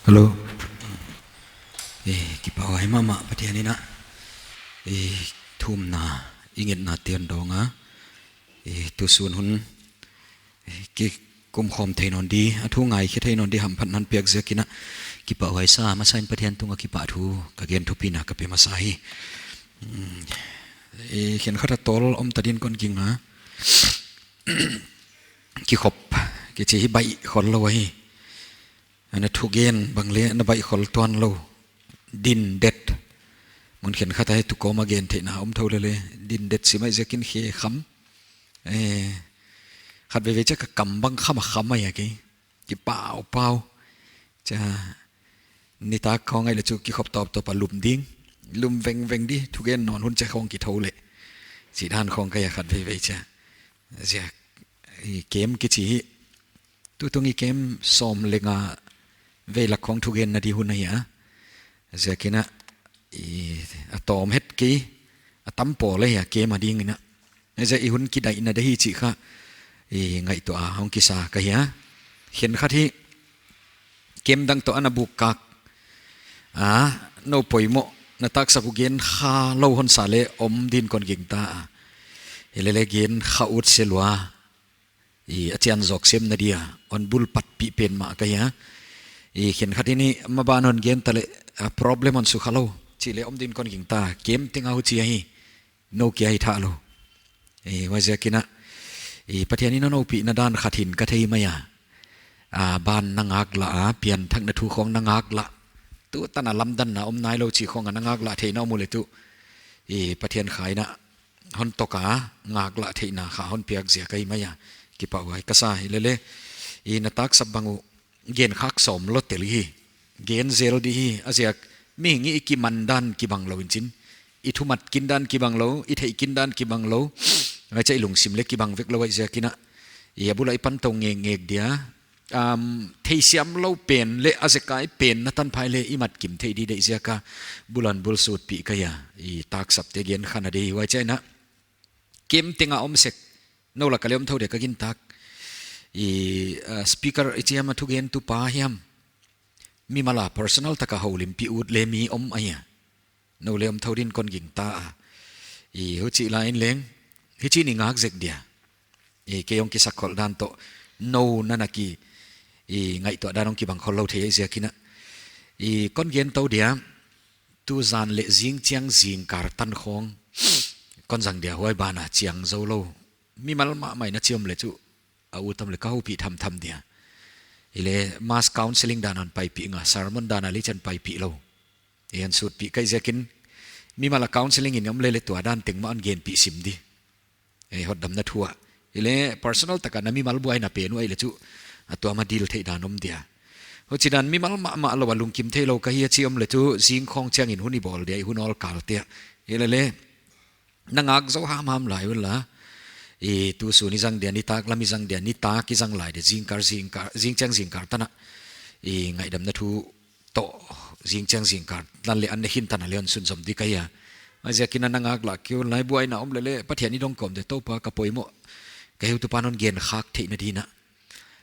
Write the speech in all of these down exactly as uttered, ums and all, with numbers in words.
Hello. Eh, kipahhuai mahmah Pathian in a, eh, thumna, i ngetna te hon dawng a, eh, tusun hun, eh, kikum khawm thei nawn di, a thu ngaikhe thei nawn di hamphatna hon piak ziakin a, kipahhuai sa, masa in Pathian tungah kipahthu ka gen thupina ka pe masa hi. Mm, eh, khenkhat a tawl om ta din kon ging a, kikhop kichi hi baih khollou ahi. Ana thugen bang leh na baih khol tuanlou. Din det. Mun khenkhat a hi tu kawm a gen theihna om thou lele. Din det si mai ziakin khe kham. Eh, khat veve chia ka kam bang kham a kham mai a kei. Kipaupau. Chia nitak khawng ai le chu kikhop tawptawp a lum ding. Lum vengveng di, thugen nawn hun chia khawng kithou leh. Chih dan khawng ka hi a khat veve chia. Ziak, i kem kichi hi. Tutung i kem sawm leh nga vei lak khawng thugenna di hun ahi a. Ziakin a, i, a tawm het kei, a tam pawl ahi a kem a dingin a. Zia i hun kidaihna di hi chih kha, i ngaihtuah a hong kisa ka hi a. Khenkhat hi, kem dang toh ana buk kak. A, nou poimoh, na taksa uh gen khalou hon sa leh om din kon gingta a. Hilele gen kha ut se lua. I a chian zawk semna dia, hon bul patpih pen mah ka hi a. I khenkhat in i maban hon gen ta leh, a problem hon sukha lou. Chih leh om din kon gingta, kem teng a huchi ahi, nou kia hi tha lou. I huaiziakin a, i Pathian in a hon ompihna dan khat hi'n ka thei mai a. A ban na ngaklah a, pianthakna thu khawng na ngaklah. Tutan a lamdanna om nailou chih khawng a na ngaklah theihna om uleh tu. I Pathian kha in a, hon tawk a, ngaklah theihna kha hon piak ziak ahi mai a. Kipahhuai ka sa hilele. I na taksa bang uh, gen khak sawm lou tel hi. Gen zel di hi, a ziak mihing i kiman dan kibang lou in chin. I thumat kin dan kibang lou, i theih kin dan kibang lou. Huai chia i lungsim leh kibang vek lou huaiziakin a. I a bul a i pan tou ngekngek dia. Um, theisiam lou pen leh a zekai pen na tanphai leh i mat kim thei di deih ziak a. Bul a hon bul sutpih ka hi a. I taksap te gen kha na di huai chia in a. Kem teng a om sek. Nou lak a leh om thou dia ka gintak. I, uh, speaker i chi hiam a thugentu pa hiam. Mimal a personal tak a houlimpih ut leh mi om ahi a. Nou leh om thou din kon gingta a. I huchi lai in leng. Hichi'n i ngak zek dia. I kei hong kisak khol dan toh. Nou na na ki. I ngaihtuah dan hong kibang khollou thei ziakin a. I kon gen tou dia. Tuzan leh zingchiang zingkal tan khawng. Kon zang dia huai ban a chiang zou lou. Mimal mahmah in a chi om leh chu. A ut om leh ka houpih thamtham dia. Hileh mass counseling dan a hon paipih nga, sermon dan a leh chin paipih lou. I hon sutpih ka hi ziakin mimal a counseling in om lele tua dan teng mah hon genpih sim di. I hotdamna thu a. Hileh personal tak a na mimal buaina pen uh ai leh chu. A tua mah deal theih dan om dia. Huchi dan mimal mahmah lou a lungkim theilou ka hi a chi om leh chu zing khawng chiangin hun i bawl dia i hun awlkal te a. Hilele. Na ngak zou hamham lai un la. I tusun i zang dia, nitak lam i zang dia, nitak i zang lai dia, zingkal, zingkal, zingchiang zingkal tan a. I ngaihdamna thu toh, zingchiang zingkal tan leh an ne hin tan a leh hon sunzom di ka hi a. Huaiziakin a na ngaklah kei un lai buaina om lele, Pathian i dong kawm dia Toupa ka poimoh. Ka heutupa'n hon gen khak theihna din a.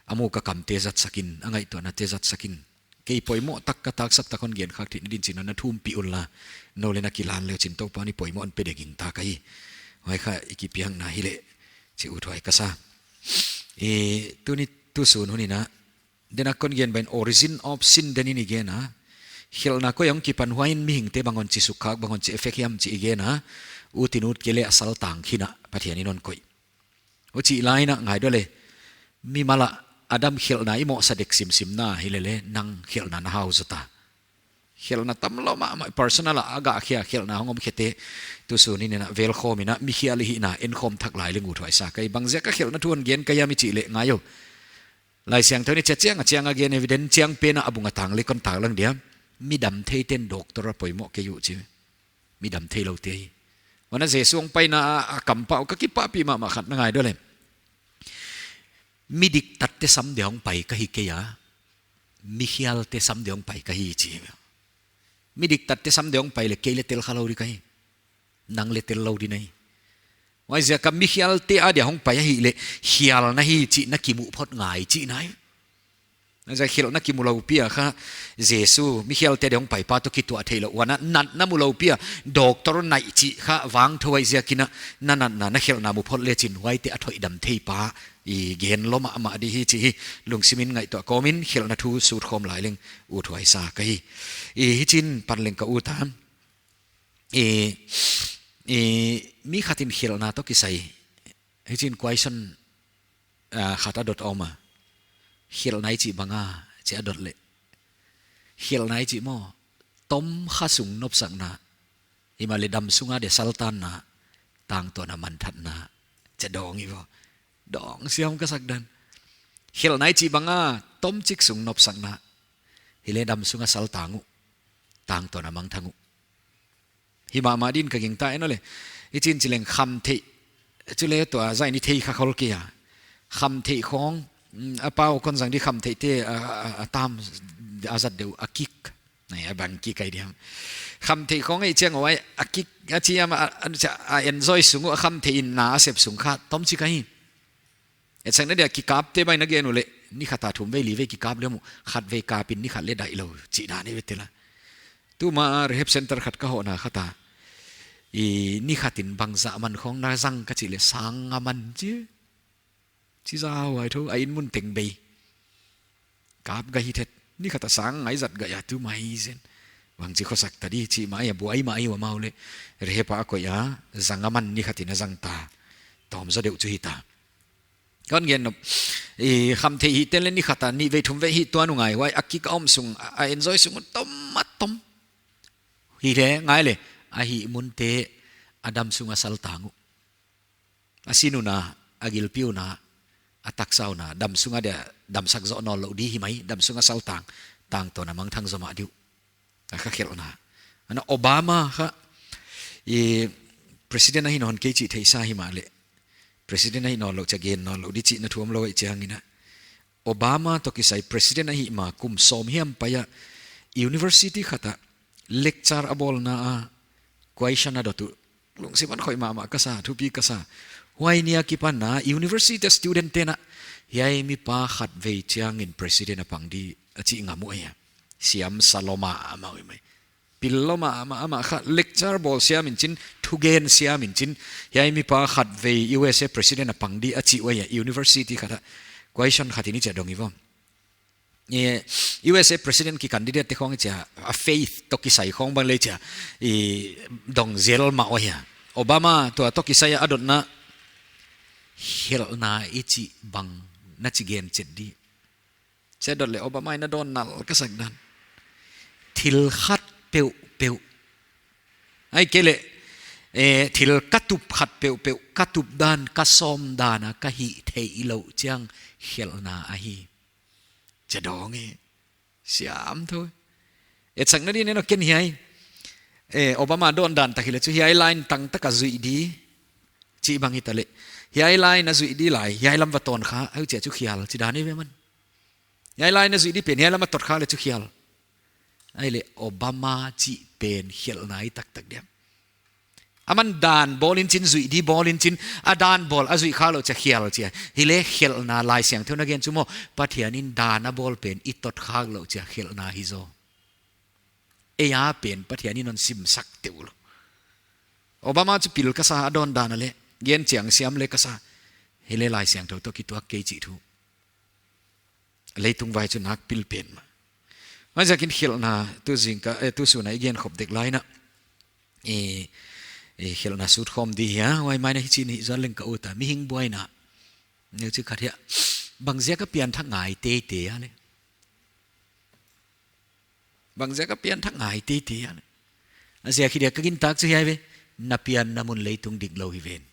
A mu ka kam te zatsak in, a ngaihtuahna te zatsak in. Kei poimoh tak ka taksap tak hon gen khak theihna din chin a na thumpih un la. Nou leh na kilan leh chin Toupa'n i poimoh hon pe dek in ta ka hi. Huai kha i kipiakna hileh. Chi ut huai ka sa. I tuni tusun hun in a. Den a kon gen bang in origin of sin den in i gen a. Khelhna koi a hong kipan huai in mihingte bang hon chi sukkhak bang hon chi effect hiam chi i gen a. Ut in ut kei leh a sal tang khin a Pathian in hon koih. Huchi lai in a ngai dua leh. Mimal a Adam khelhna i mohsa dek simsim na hilele nang khelhna na hau zaw ta. Khelhna tam lou mahmah personal a a gah khia khelhna hong om khete. Tusun in a velkhawm in a mi khial i hihna enkhawm thak lai leng ut huai sa ka hi bang ziak a khelhna thu hon gen ka hiam i chih leh ngai o. Laisiangthou in chia chiang a chiang a gen evidence chiang pen a a bung a tang leh kon tang lang dia. Mi dam theite'n doctor a poimoh kei uh chi. Mi dam theilou te hi. Huan a Jesu hong paina a, a kampau ka kipahpih mahmah khat na ngai dua leh. Mi diktatte sam dia hong pai ka hi kei a. Mi khialte sam dia hong pai ka hi chi. Mi diktatte sam dia hong pai leh kei leh tel khalou di ka hi. Nang leh tellou di na hi. Huaiziak a mi khialte a dia hong pai ahihleh khial na hi chih na kimuh phot ngai chihna hi. Zia khelhna kimu lou pia kha, Jesu, mikhialte deuh paipa toh kituah theilou uana, natna mu lou pia, doctor naih chih kha vangtho ai ziakin a, na natna, na khelhna mu phot lechin huaite a thoidam theipa, i gen lou mahmah di hi chih hi, lungsimin ngaihtuah kawmin, khelhna thu sut khawm lai leng, uthuai sa ka hi. I hichiin pan leng ka ut a, i, i, mi khatin khelhna toh kisai, hichiin question, ah, khat a dot om a. Khelhna i chih bang a, chih a dot leh. Khelhna i chih maw, tom kha sung nopsakna. Himahleh dam sunga dia saltanna, tangtawn a manthatna. Chih dong hi vo. Dong siam ka sak dan. Khelhna i chih bang a, tomchik sung nopsakna. Hileh dam sunga saltang uh. Tangtawn a mangthang uh. Hi mahmah din ka gingta en aw le. Hichiin chi leng khamtheih. Chule tua zai ni thei kha khol kei a. Khamtheih khawng, mm, a pau kon zang di khamtheihte, a, a, a, a tam a zat deuh a kik. Nai, a bang kik ai diam. Khamtheih khawng ei chiang uai a kik, a chiam a, a, a enjoy sung uh a khamtheih in na a sep sung kha tomchik ahi. Etsakna dia kikapte bang na gen uleh, ni khat a thum vei li vei kikap leh mu, khat vei kapin ni khat leh daih lou, chih dan i ve tel a. Tuma rehab center khat ka hohna khat a. I ni khatin bangzah man khawng na zang ka chih leh sang nga man chi. Chi zau ai tho, a inn mun teng bei. Kap ga hi thet, ni khat a sang nga i zat ga ya tu mai zen. Bangchi khosak ta di chih mai a buai mai ua mau leh. Rehab a koih a, zang a man ni khatin a zang ta. Tawm zaw deuh chu hi ta. Kon gen nop, i khamtheih hihte leh ni khat a, ni vei thum vei hih tuan uh ngai, huai a kik a om sung, a, a enjoy sung uh tom a tom. Hileh ngai leh, a hih munte, a dam sunga saltang uh. A sin uh na, a gilpi uh na, a taksa uh na, dam sunga dia, damsak zoh nawn lou di hi mai, dam sunga saltang, tangtawn a mangthang zaw mah di uh. A kha khelhna. Ana Obama kha, i president ahi nawn kei chih theihsa himahleh. President ahi nawn lou chia gen nawn lou di chihna thu om lou ai chiangin a. Obama toh kisai president ahi ma kum sawm hiam pai a university khat a lecture a bawlna a question a dot uh. Lungsim a khoih mahmah ka sa, thupi ka sa. Huai ni a kipan a university student te'n a, hiai mipa khatvei chiangin president a pang di a chih ngam uh ahi a. Siam sa lou mahmah uh mai. Pil lou mahmah, amah kha lecture bawl siam in chin, thugen siam in chin. Hiai mipa khatvei U S A president a pang di a chih uh ahi a, university khat a. Question khat in i chia dong i vo. Eh, U S A president ki candidate te khawng i chia, a faith toh kisai khawng bang leh chia, i dong zel mah uh ahi a. Obama tua toh kisai a dotna, khelhna i chih bang na chi gen chet di. Chih dot leh Obama in a dawn nal ka sak dan. Thil khat peuhpeuh. Ahihkeileh, eh, thil ka tup khat peuhpeuh, ka tup dan, ka sawm dan a, ka hih theih louh chiang khelhna ahi. Chih dong e. Siam tho. Etsakna din en aw ken hiai. Eh, Obama dawn dan tak hileh chu hiai line tang taka zuih di. Chih bang hita leh. Hiai line a zuih di lai. Hiai lam va tawn kha. Huchia chu khial. Chih dan i ve man. Hiai line a zuih di pen. Hiai lam a tot kha leh chu khial. Ahihleh Obama chih pen khelhna ahi taktak diam. Aman dan bawl in chin zuih di bawl in chin. A dan bawl a zuih khak louh chia khial chia. Hileh khelhna Laisiangthou in a gen chu maw. Pathian in dan a bawl pen i tot khak louh chia khelhna hi zaw. Ei a pen Pathian in hon simsak teuh lou. Obama chu pil ka sa a dawn dan a leh. Gen chiang siam leh ka sa. Hileh Laisiangthou toh kituak kei chih thu. Leitung vai chu nak pil pen mah. Huaiziakin khelhna tu zingkal, eh, tu sun a i gen khop dek lai in a. I, i khelhna sut khawm di hi a. Huai mai in a hichi'n hih zaw leng ka ut a. Mihing buaina. Neu chi khat hi a. Bangziak a pianthak ngai teitei a leh. Bangziak a pianthak ngai teitei a leh. A ziak hi dia ka gintak chu hiai ve. Na pianna mun leitung dik lou hi ven.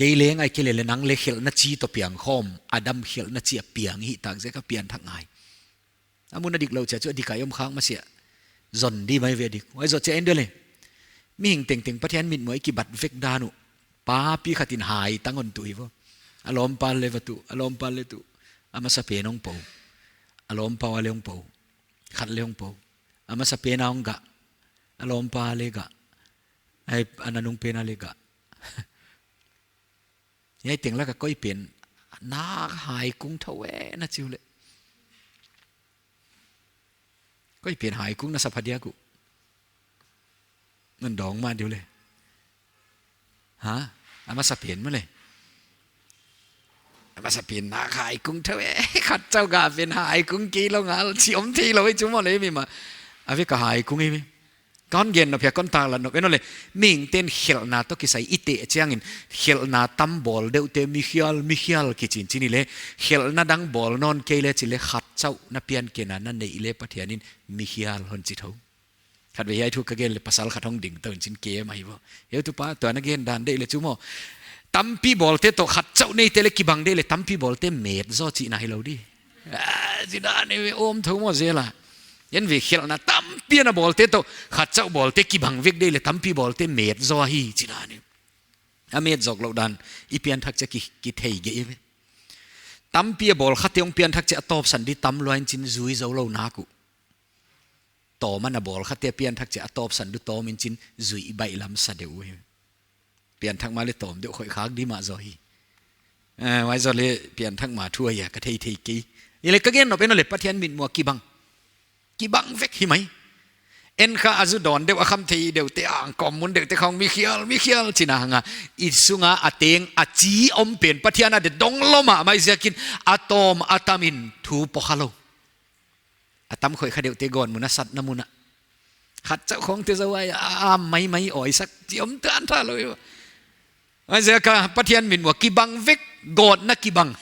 Kei leng ahihkeileh leh nang leh khelhna chi toh piang khawm. Adam khelhna chi a piang hih tak ziak a pianthak ngai. A mun a dik louh chia chu a dik a i om khak masiah. Zon di mai ve dik. Huai zoh chia en dia leh. Mihing tengteng Pathian mitmuh a i kibat vek dan uh. Pa pi khat in hai tang hon tuh hi vo. A lawmpa leh va tuh, a lawmpa leh tuh. A masapen hong pou. A lawmpa ua leh hong pou. Khat leh hong pou. A masapen a hong gah. A lawmpa leh gah. Ai, a nanungpen a leh gah. Hiai teng lak a koi pen, a Nak hai kung thou e na chi uleh. Koi pen hai kung na sa pha diak uh. Nan dawng mah di uleh. Ha? A masa pen maw leh. A masa pen nak hai kung thou e. Khat chauh gah pen hai kung kei lou ngal chi om thei lou e chu maw leh mi mah. A vek a hai kung e mi. Kon gen nop hiai kon taklat nop en uleh. Mihingte'n khelhna toh kisai i teh chiangin khelhna tam bawl deuhte mikhial, mikhial kichi in chin i leh. Khelhna dang bawl nawn kei leh chi leh khat chauh na pianken a na neih leh Pathian in mikhial hon chi thou. Khatvei hiai thu ka gen leh pasal khat hong ding tou in chin ke mai vo. Heutupa tua na gen dan deih leh chu maw. Tampi bawlte toh khat chauh neite leh kibang deih leh tampi bawlte met zaw chihna hilou di. Ah, chi dan i om thou maw zel a. En ve khelhna tampi a na bawlte toh khat chauh bawlte kibang vek deih leh tampi bawlte met zaw hi chi dan i. A met zawk louh dan i pianthak chiah ki, kithei gei ve. Tampi a bawl khate hong pianthak chiah a tawpsan di tam lua in chin zui zou lou nak uh. Tawm a na bawl khate a pianthak chiah a tawpsan di tawm in chin zui i baihlam sa deuh uh hi. Pianthak ma leh tawm deuh khoih khak di mah zaw hi. Eh, huai zoh leh pianthak ma thu ahi a ka thei thei kei. I leh ka gen nop en uleh Pathian mitmuh a kibang. Kibang vek hi mai. En kha a zu dawn deuh a kham thei deuhte a kawm mun deuhte khong mikhial, mikhial chihna hang a. I sunga a teng a chi om pen Pathian a deih dong lou mahmah ziakin a tawm a tam in thu pawkha lou. A tam khoih kha deuhte gawtmun a satna mun a. Khat chauh khong te zou ai, a, a mai mai awisak chi om tan tha lou. Huaiziak a Pathian mitmuh a kibang vek, gawtna kibang.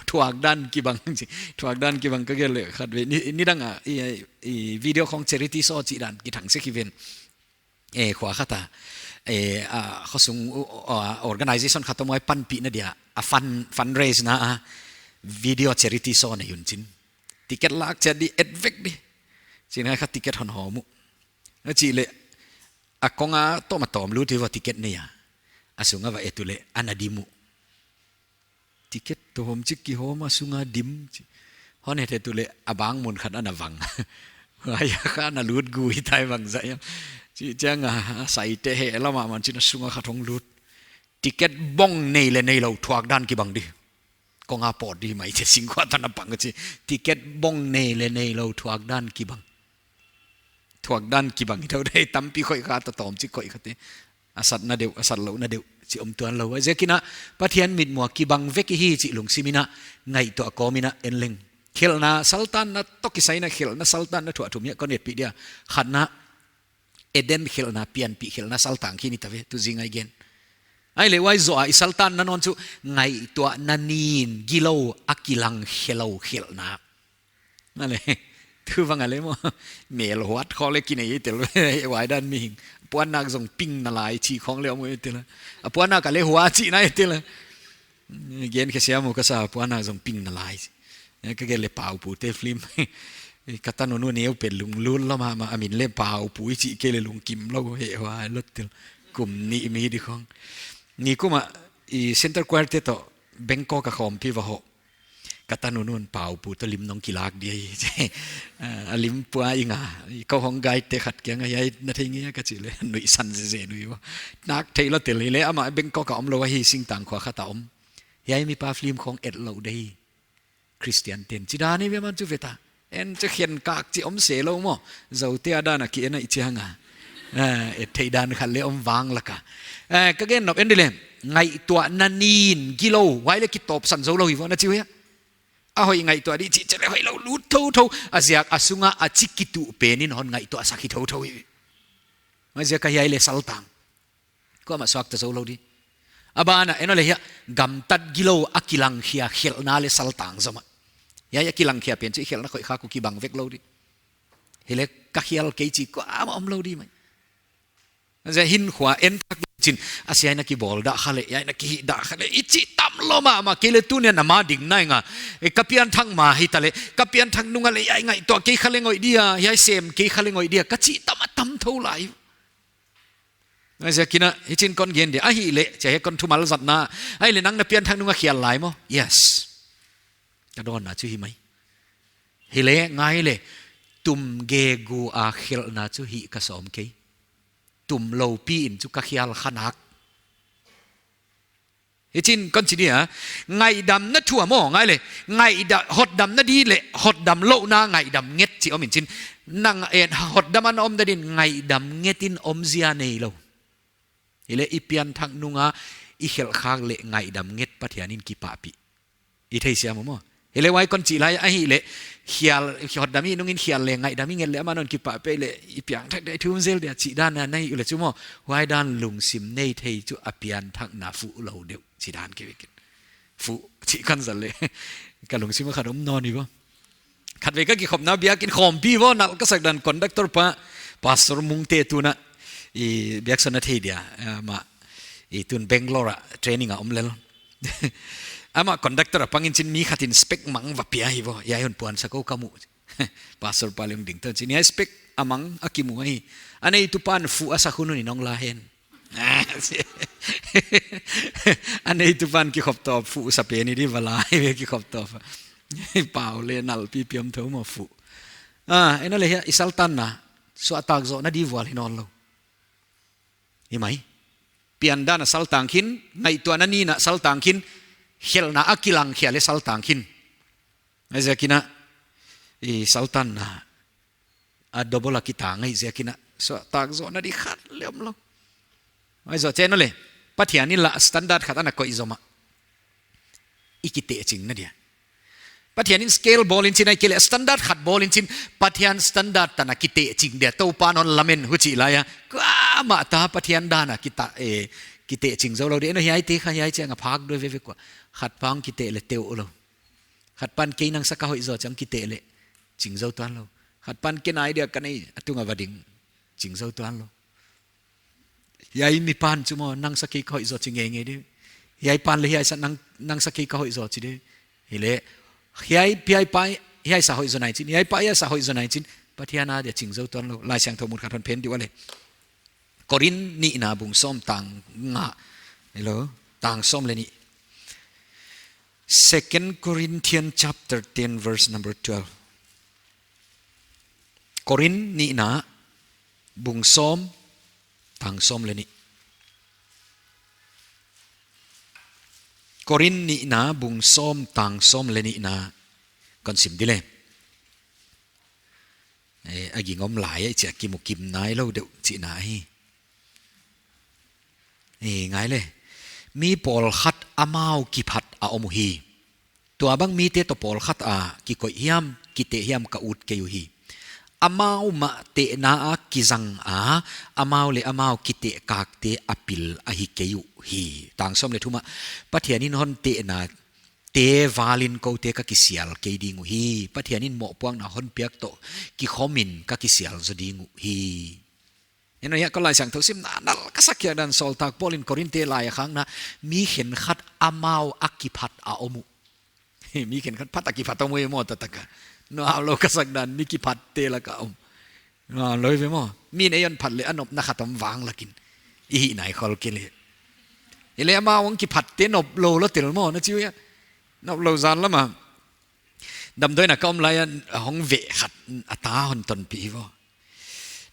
Thuak dan kibang, thuak dan kibang ka gen leh khatvei. Ni, nidang a, i, i video khong charity show chih dan kithang sek hi ven. Eh, khua khat a, eh, a, khosung, uh, uh, organization khat om huai panpihna dia, a fund, fundraise na a, video charity show na hi un chin. Ticket lak chiat di, et vek di. Chin ngai kha ticket hon hawm uh. A chih leh, a kong a tawm a tawm lut hi vo ticket nei a. A sung a va et uleh, ana dim uh. Ticket tawm chik kihawm a sunga dim chi. Hon het het uleh a bang mun khat ana vang. Huai a kha ana lut gui tai vang zah hiam. Chi chiang a, a saite heh lam a man chin a sunga khat hong lut. Ticket bawng nei leh neilou thuak dan kibang di. Kong a pawt di mai te singkhuat ana pang chi. Ticket bawng nei leh neilou thuak dan kibang. Thuak dan kibang hi thou deuh, tampi khoih kha toh tawm chik khoih khate. A satna deuh, a sat louhna deuh, chi om tuan lou. Huaiziakin a, Pathian mitmuh a kibang vek i hi chih lungsim in a, ngaihtuah kawm in a en leng. Khelhna saltanna toh kisai in a khelhna saltanna thu a thum hiai kon etpih dia. Khatna, Eden khelhna, pianpih khelhna saltang khin i ta ve, tu zing a i gen. Ahihleh huai zoh a i saltanna nawn chu, ngaihtuahna nin gilou a kilang khelou khelhna. Mahleh, tu vang a leh maw, mel huat khong leh kinei tel, huai dan mihing. Puannak zong ping nalai chi khong leh om tel. A puannak a leh hua chihna tel. Gen khe siam uh ka sa, puannak zong ping nalai. Eh, ka gen leh Pau Pu te film. Eh, ka tanu nu neu pen lunglut lou mahmah, a min leh Pau Pu i chih kei leh lungkim lou, heh hua lou tel. Kum nih mi di khong. Nikum a, i Center Choir te toh, Bangkok a khawmpi va hoh. Ka tanu nu'n Pau Pu toh lim nong kilak di ahi. Ah, a lim pua i nga. I kou hong guide te khat kiang a hiai na thei ngei a ka chih leh. Nuihsan zeze nui vo. Nak thei lou tel hi leh amah Bangkok a om lou ahi singtang khua khat a om. Hiai mipa film khong et lou di hi. Christian te'n. Chi dan i ve man chu ve ta. En chu khen kak chi om se lou maw. Zote a dan a ki en a i chi hang a. Eh, et thei dan khat leh om vang lak a. Eh, ka gen nop en di leh. Ngaihtuahna nin gilou. Huai leh kitawpsan zou lou hi vo na chi uh hia. A hoih ngaihtuah di chih cheleh hoih lou lut thouthou. A ziak a sunga a chi kituh pen in hon ngaihtuah sak hi thouthou hi. Huaiziak a hiai leh saltang. Kuamah suakta zou lou di. A ban a, en uleh hiai, gamtat gilou a kilangkhia khelhna leh saltang zomah. Hiai a kilangkhia pen chu i khelhna khoih khak uh kibang vek lou di. Hileh ka hial kei chih kuamah om lou di mai. Zia hinkhua en thak chin, a sia in a kibawl dah kha leh, hiai in a kihih dah kha leh, i chih tam lou mahmah, kei leh tuni'n a ma ding nai nga. E, ka pianthak ma hi ta leh, ka pianthak nung a leh, hiai ngaihtuah kei kha leh ngoih dia, hiai sem kei kha leh ngoih dia, ka chih tam a tam thou lai. Huaiziakin a, hichin kon gen dia, ahihleh, chia hi kon thumal zatna, ahihleh nang na pianthak nung a khial lai maw? Yes. Ka dawnna chu hi mai. Hileh, ngai leh, tum gegu a khelhna chu hih ka sawm kei. Tum loupi in chu ka khial kha nak. Hichi'n kon chi dia, ngaihdamna thu a maw, ngai le, ngaihda-, hotdamna di le, hotdam louhna ngaihdam nget chi om in chin. Nang en hotdam a na om dan in ngaihdam nget in om zia neilou. Hileh i pianthak nung a i khelh khak le ngaihdam nget Pathian in kipahpih. I thei siam maw. Hileh huai kon chih lai ahihleh, hial, hotdam i nung in hial le ngaihdam i nget le aman hon kipahpih le i piangthak deuh thum zel dia chih dan a na hih uleh chu maw. Huai dan lungsim nei thei chu a pianthakna fuh lou deuh chih dan kei vek in. Fuh chih kon zal le. Ka lungsim a khat om nawn hi maw. Khatvei ka kikhopna biakinn khawmpi maw, nalh ka sak dan conductor pa, Pastor Mungte tuna, i biaksan a thei dia, eh, amah, i tun Bangalore a training a om lel. Amah conductor a pang in chin mi khat in spec mang va pia hi maw, hiai hon puansak ou ka mu. Pastor pa leng ding ta chin, hiai spec a mang a kimu hi. A neitu pan fuh a sak hun un in hong la hen. A neitu pan kikhop tawp fuh sa pen i di va la hi ve kikhop tawp. Pau le nalh pipi om thou maw fuh. Ah, en le hiai i saltanna, suahtak zohna di vual hi nawn lou. Hi mai. Piandan a saltang khin, ngaihtuahna nihna saltang khin, khelhna a kilang khia le saltang khin. Huaiziakin a, i saltanna a double a kitang ahihziakin a, suahtak zohna di khat le om lou. Huai zoh chiang in le, Pathian in lah standard khat ana koih zom a. I kiteh chingna dia. Pathian in scale bawl in chin ahihkeileh standard khat bawl in chin, Pathian standard tan a kiteh ching dia. Toupa'n hon lamen huchi lai a. Kuamah ta Pathian dan a kita, eh, kiteh ching zou lou di. En hiaite kha hiai chiang a phak deuh veve kua. Khat pa hong kiteh le teuh lou. Khat pan kei nang sa ka hoih zaw chiang kiteh le ching zou tuan lou. Khat pan ken idea ka nei a tung a va ding ching zou tuan lou. Hiai mi pan chu maw nang sa kei ka hoih zaw chi ngeingei di. Hiai pan le hiai sa nang, nang sa kei ka hoih zaw chi di. Hileh hiai, hiai pa, hiai sa hoih zaw nai chin. Hiai pa, hiai sa hoih zaw nai chin. Pathian a dia ching zou tuan lou. Laisiangthou mun khat hon phen di ua le. Korin nihna bung sawm tang nga. Hello, tang sawm le nih. Second Corinthians chapter ten, verse number twelve. Korin nihna bung sawm tang sawm le nih. Korin nihna bung sawm tang sawm le nihna kon sim di le. Eh, a ging om lai a i chia kimu kim nai lou deuh chihna hi. Eh, ngai le. Mi pawlkhat amau kiphat a om uhi. Tuabang mite toh pawlkhat a kikoih hiam, kiteh hiam ka ut kei uhi. Amau mah tehna a kizang a, amau le amau kiteh kakte a pil ahi kei uhi. Tang sawm le thum ah, Pathian in hon tehna te val in koute ka kisial kei ding uhi. Pathian in mohpuakna hon piak toh kikhawm in ka kisial zaw ding uhi. En hiai kon Laisiangthou simna nalh ka sak khia dan sawltak Paul in Korinte lai a khakna mi khenkhat amau a kiphat a om uh. Mi khenkhat phat a kiphat om uh e maw taktak a. Nuam lou ka sak dan mi kiphatte lak a om. Nuam lou ve maw. Mi nei hon phat le a nopna khat om vang lak in. I hih nai khol kei le. Hileh amau hong kiphatte nop lou lou tel maw na chi uh hia. Nop lou zan lam a. Damdawi in a ka om lai a hong veh khat a ta hon tonpih hi maw.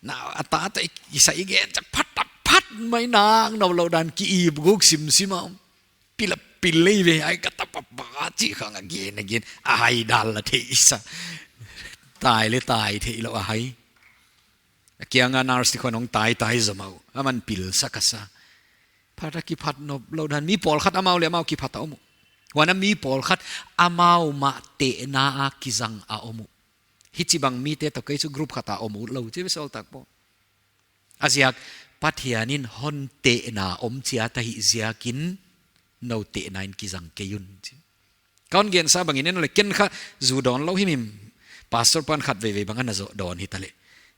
Na a ta toh i sa i gen chia phat a phat mai nang nop lou dan ki i buguk simsim a. Pil a pil lei ve ai ka ta papa chi khang a gen a gen. A hai dal la thei sa. Tai le tai thei lou a hai. A kiang a nurse te khong hong tai tai zom a uh. Aman pil sa ka sa. Phat a kiphat nop lou dan mi pawlkhat amau le amau kiphat a om uh. Huan a mi pawlkhat amau mah tehna a kizang a om uh. Hichibang mite toh kei chu group khat a om ut lou chi ve sawltak Paul. A ziak Pathian in hon tehna om chiat ahih ziakin nou tehna in kizang kei un chi. Kon gensa bangin en le ken kha zu dawn lou himhim. Pastor pan khat veivei bang ana zoh dawn hi ta le.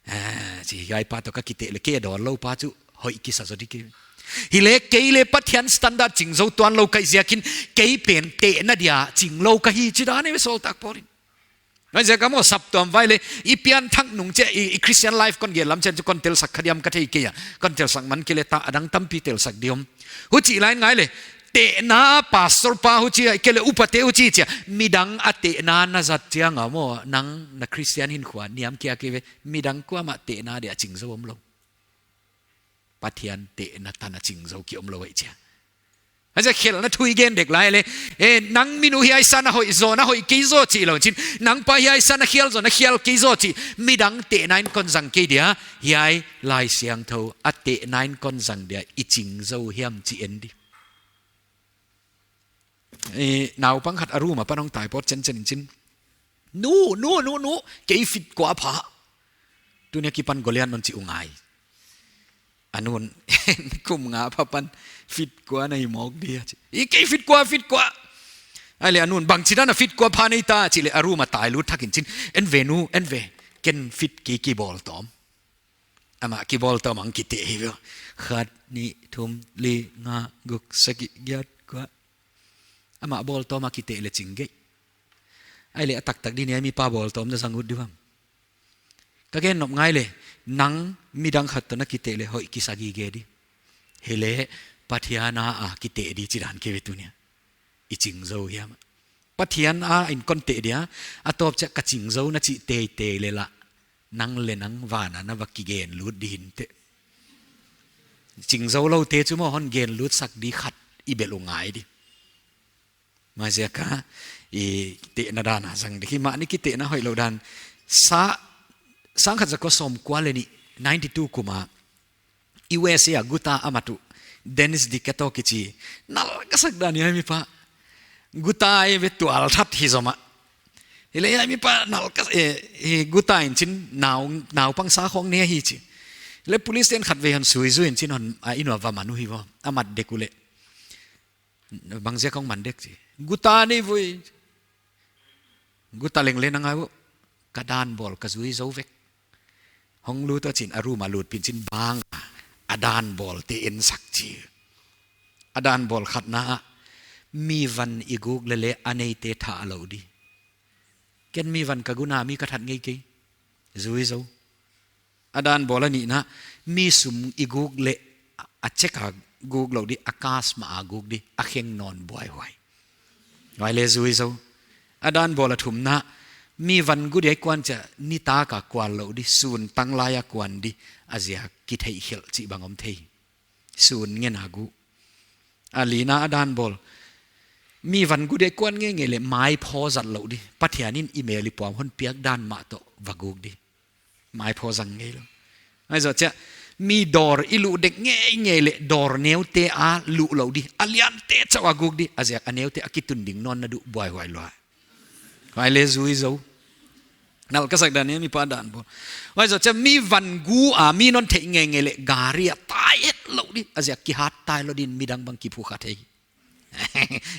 Ah, chi hiai pa toh ka kiteh le kei dawn lou pa chu hoih kisa zaw di kei. Hileh kei le Pathian standard ching zou tuan lou ka hih ziakin kei pen tehna dia ching lou ka hi chi dan e ve sawltak Paul in. Huaiziak a maw saptuam vai le i pianthak nung chia i, i Christian life kon gen lam chiang chu kon telsak kha diam ka thei kei a. Kon telsak man kei le ta a dang tampi telsak di om. Huchi lai ngai le. Tehna pastor pa huchi a, kei le upate huchi chia. Midang a tehna na zat chiang a maw nang na Christian hinkhua niam kia kei ve. Midang kuamah tehna dia ching zou om lou. Pathian tehna tan a ching zou ki om lou ai chia. Huaiziak khelhna thu i gen dek lai leh, eh, nang minu hiai san a hoih zaw, na hoih kei zaw chih lou chin, nang pa hiai san a khial zaw, na khial kei zaw chih, midang tehna in kon zang kei dia, hiai Laisiangthou a tehna in kon zang dia, i ching zou hiam chih en di. Eh, naupang khat a room apan hong tai pawt chenchen in chin, "Nu, nu, nu, nu, kei feet kua pha." Tuni a kipan Goliath non chi uh ngai. A nu'n, "Kum nga pha pan feet kua na hi mawk di a," chi. "I kei feet kua, feet kua." Ahihleh a nu'n, "Bangchidan a feet kua pha na hi ta?" chi leh a room a tai lut thak in chin, "En ve nu, en ve. Ken feet kei kibawl tawm." Amah kibawl tawm a kiteh hi ve. Khat, nih, thum, li, nga, guk, sagih, giat, kua. Amah bawl tawm a kiteh leh ching gei. Ahihleh a taktak di ni a, mipa bawl tawm na zang ut di uam? Ka gen nop ngai leh, nang midang khat toh na kiteh leh hoih kisa gige di. Hileh Pathian a a kiteh di chih dan kei ve tuni a. I ching zou hiam? Pathian a in kon teh dia, a tawp chiah ka ching zou na chih teitei leh lah, nang leh nang van a na va kigen lut di hi inteh. Ching zou loute chu maw hon gen lut sak di khat i belh uh ngai di. Huaiziak a i tehna dan a zang di hi. Mahni kitehna hoihlou dan. Sa, sangkhat zakua sawmkua leh nih, ninety two kum a, U S A a guta a mat uh, Dennis Di Kato kichi, nal ka sak dan hiai mipa. Guta e ve tual that hi zomah. Hileh hiai mipa nal ka, eh, eh, guta in chin nau, naupang sa khong ne hi chi. Hileh police te'n khatvei hon suizui in chin hon a inn uah va man uh hi vo. A mat dek uleh, "Bangziak hong man dek?" chi. "Guta nei voi." "Guta leng leh na ngai uh?" "Ka dan bawl ka zui zou vek." Hong lut a chin a room a lut pih in chin bang a, a dan bawlte en sak chi. A dan bawl khatna ah, "Mi van i guk leh leh a neite thah lou di." "Ken mi van ka gu na, mi ka that ngei kei. Zui zou." A dan bawl a nihna, "Mi sum i guk leh a cheque a guk lou di, a cash mah a guk di, a kheng nawn buaihuai." Huai leh zui zou. A dan bawl a thumna, "Mi van gu dia i kuan chiah nitak a kuan lou di, sun tanglai a kuan di, a ziak kitheihkhelh chih bang om thei. Sun ngen a gu." A lina a dan bawl, "Mi van gu dia i kuan ngeingei leh maiphaw zat lou di, Pathian in i mel i puam hon piak dan mah toh va guk di. Maiphaw zang ngeilou." Huai zoh chiah, "Mi dawr i luh dek ngeingei leh dawr neute a luh lou di, a liante chauh a guk di, a ziak a neute a kitun ding nawn na duh buaihuai lua." Huai leh zui zou. Nal ka sak dan hiai mipa dan bawl. Huai zoh chiah, "Mi van gu a mi non theih ngeingei leh gari a tai het lou di, a ziak kihat tai lou din midang bang kiphukha thei."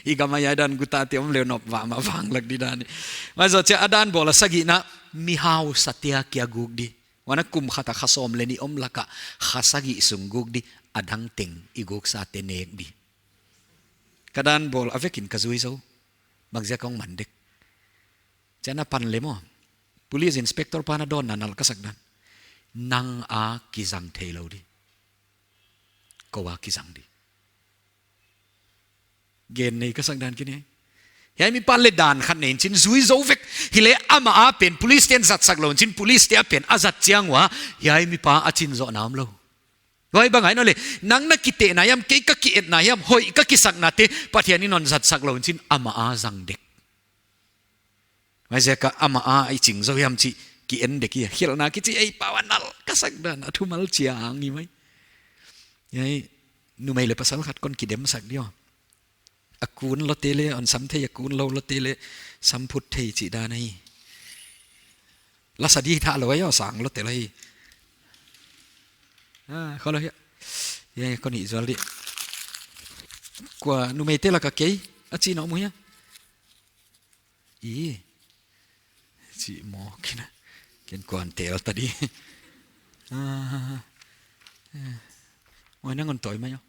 I gam a hiai dan gutate om leh nop vah mah vang lak di dan. Huai zoh chiah a dan bawl a sagihna, "Mi hausa te a kia guk di. Huan a kum khat a kha sawm leh nih om lak ah kha sagih sung guk di, a dang teng i guk sate nek di." Ka dan bawl a vek in ka zui zou. "Bangziak hong man dek?" Chiah, "Na pan leh maw." Police inspector pa'n a dawnna nal ka sak dan, "Nang a kizang theilou di. Kou a kizang di." Gen nei ka sak dan kei ni. Hiai mipa leh dan khat nei in chin zui zou vek. Hileh amah a pen police te'n zat sak lou in chin, police te a pen a zat chiang ua, hiai mipa a chin zoh na om lou. Huai bang ahia leh, nang na kitehna hiam, kei ka ki-etna hiam, hoih ka kisaknate Pathian in hon zat sak lou in chin amah a zang dek. Huaiziak a amah a i ching zou hiam chih ki-en dek hi. Khelhna kichi ei pau a nal ka sak dan a thumal chiang hi mai. Hiai, numei leh pasal khat kon kidem sak di aw. A kun loute leh hon sam thei, a kun lou loute leh sam phut thei chih dan ahi. Lasa di tha lou ahi aw, sang loute lou hi. Ah, kholou hia. Hiai, kon hih zual di. Kua numeite lak a kei a chi na om uh hia? I chi mawk kina. Ken kuan tel ta di. Ah, eh. Oi, nang hon tawi mai aw.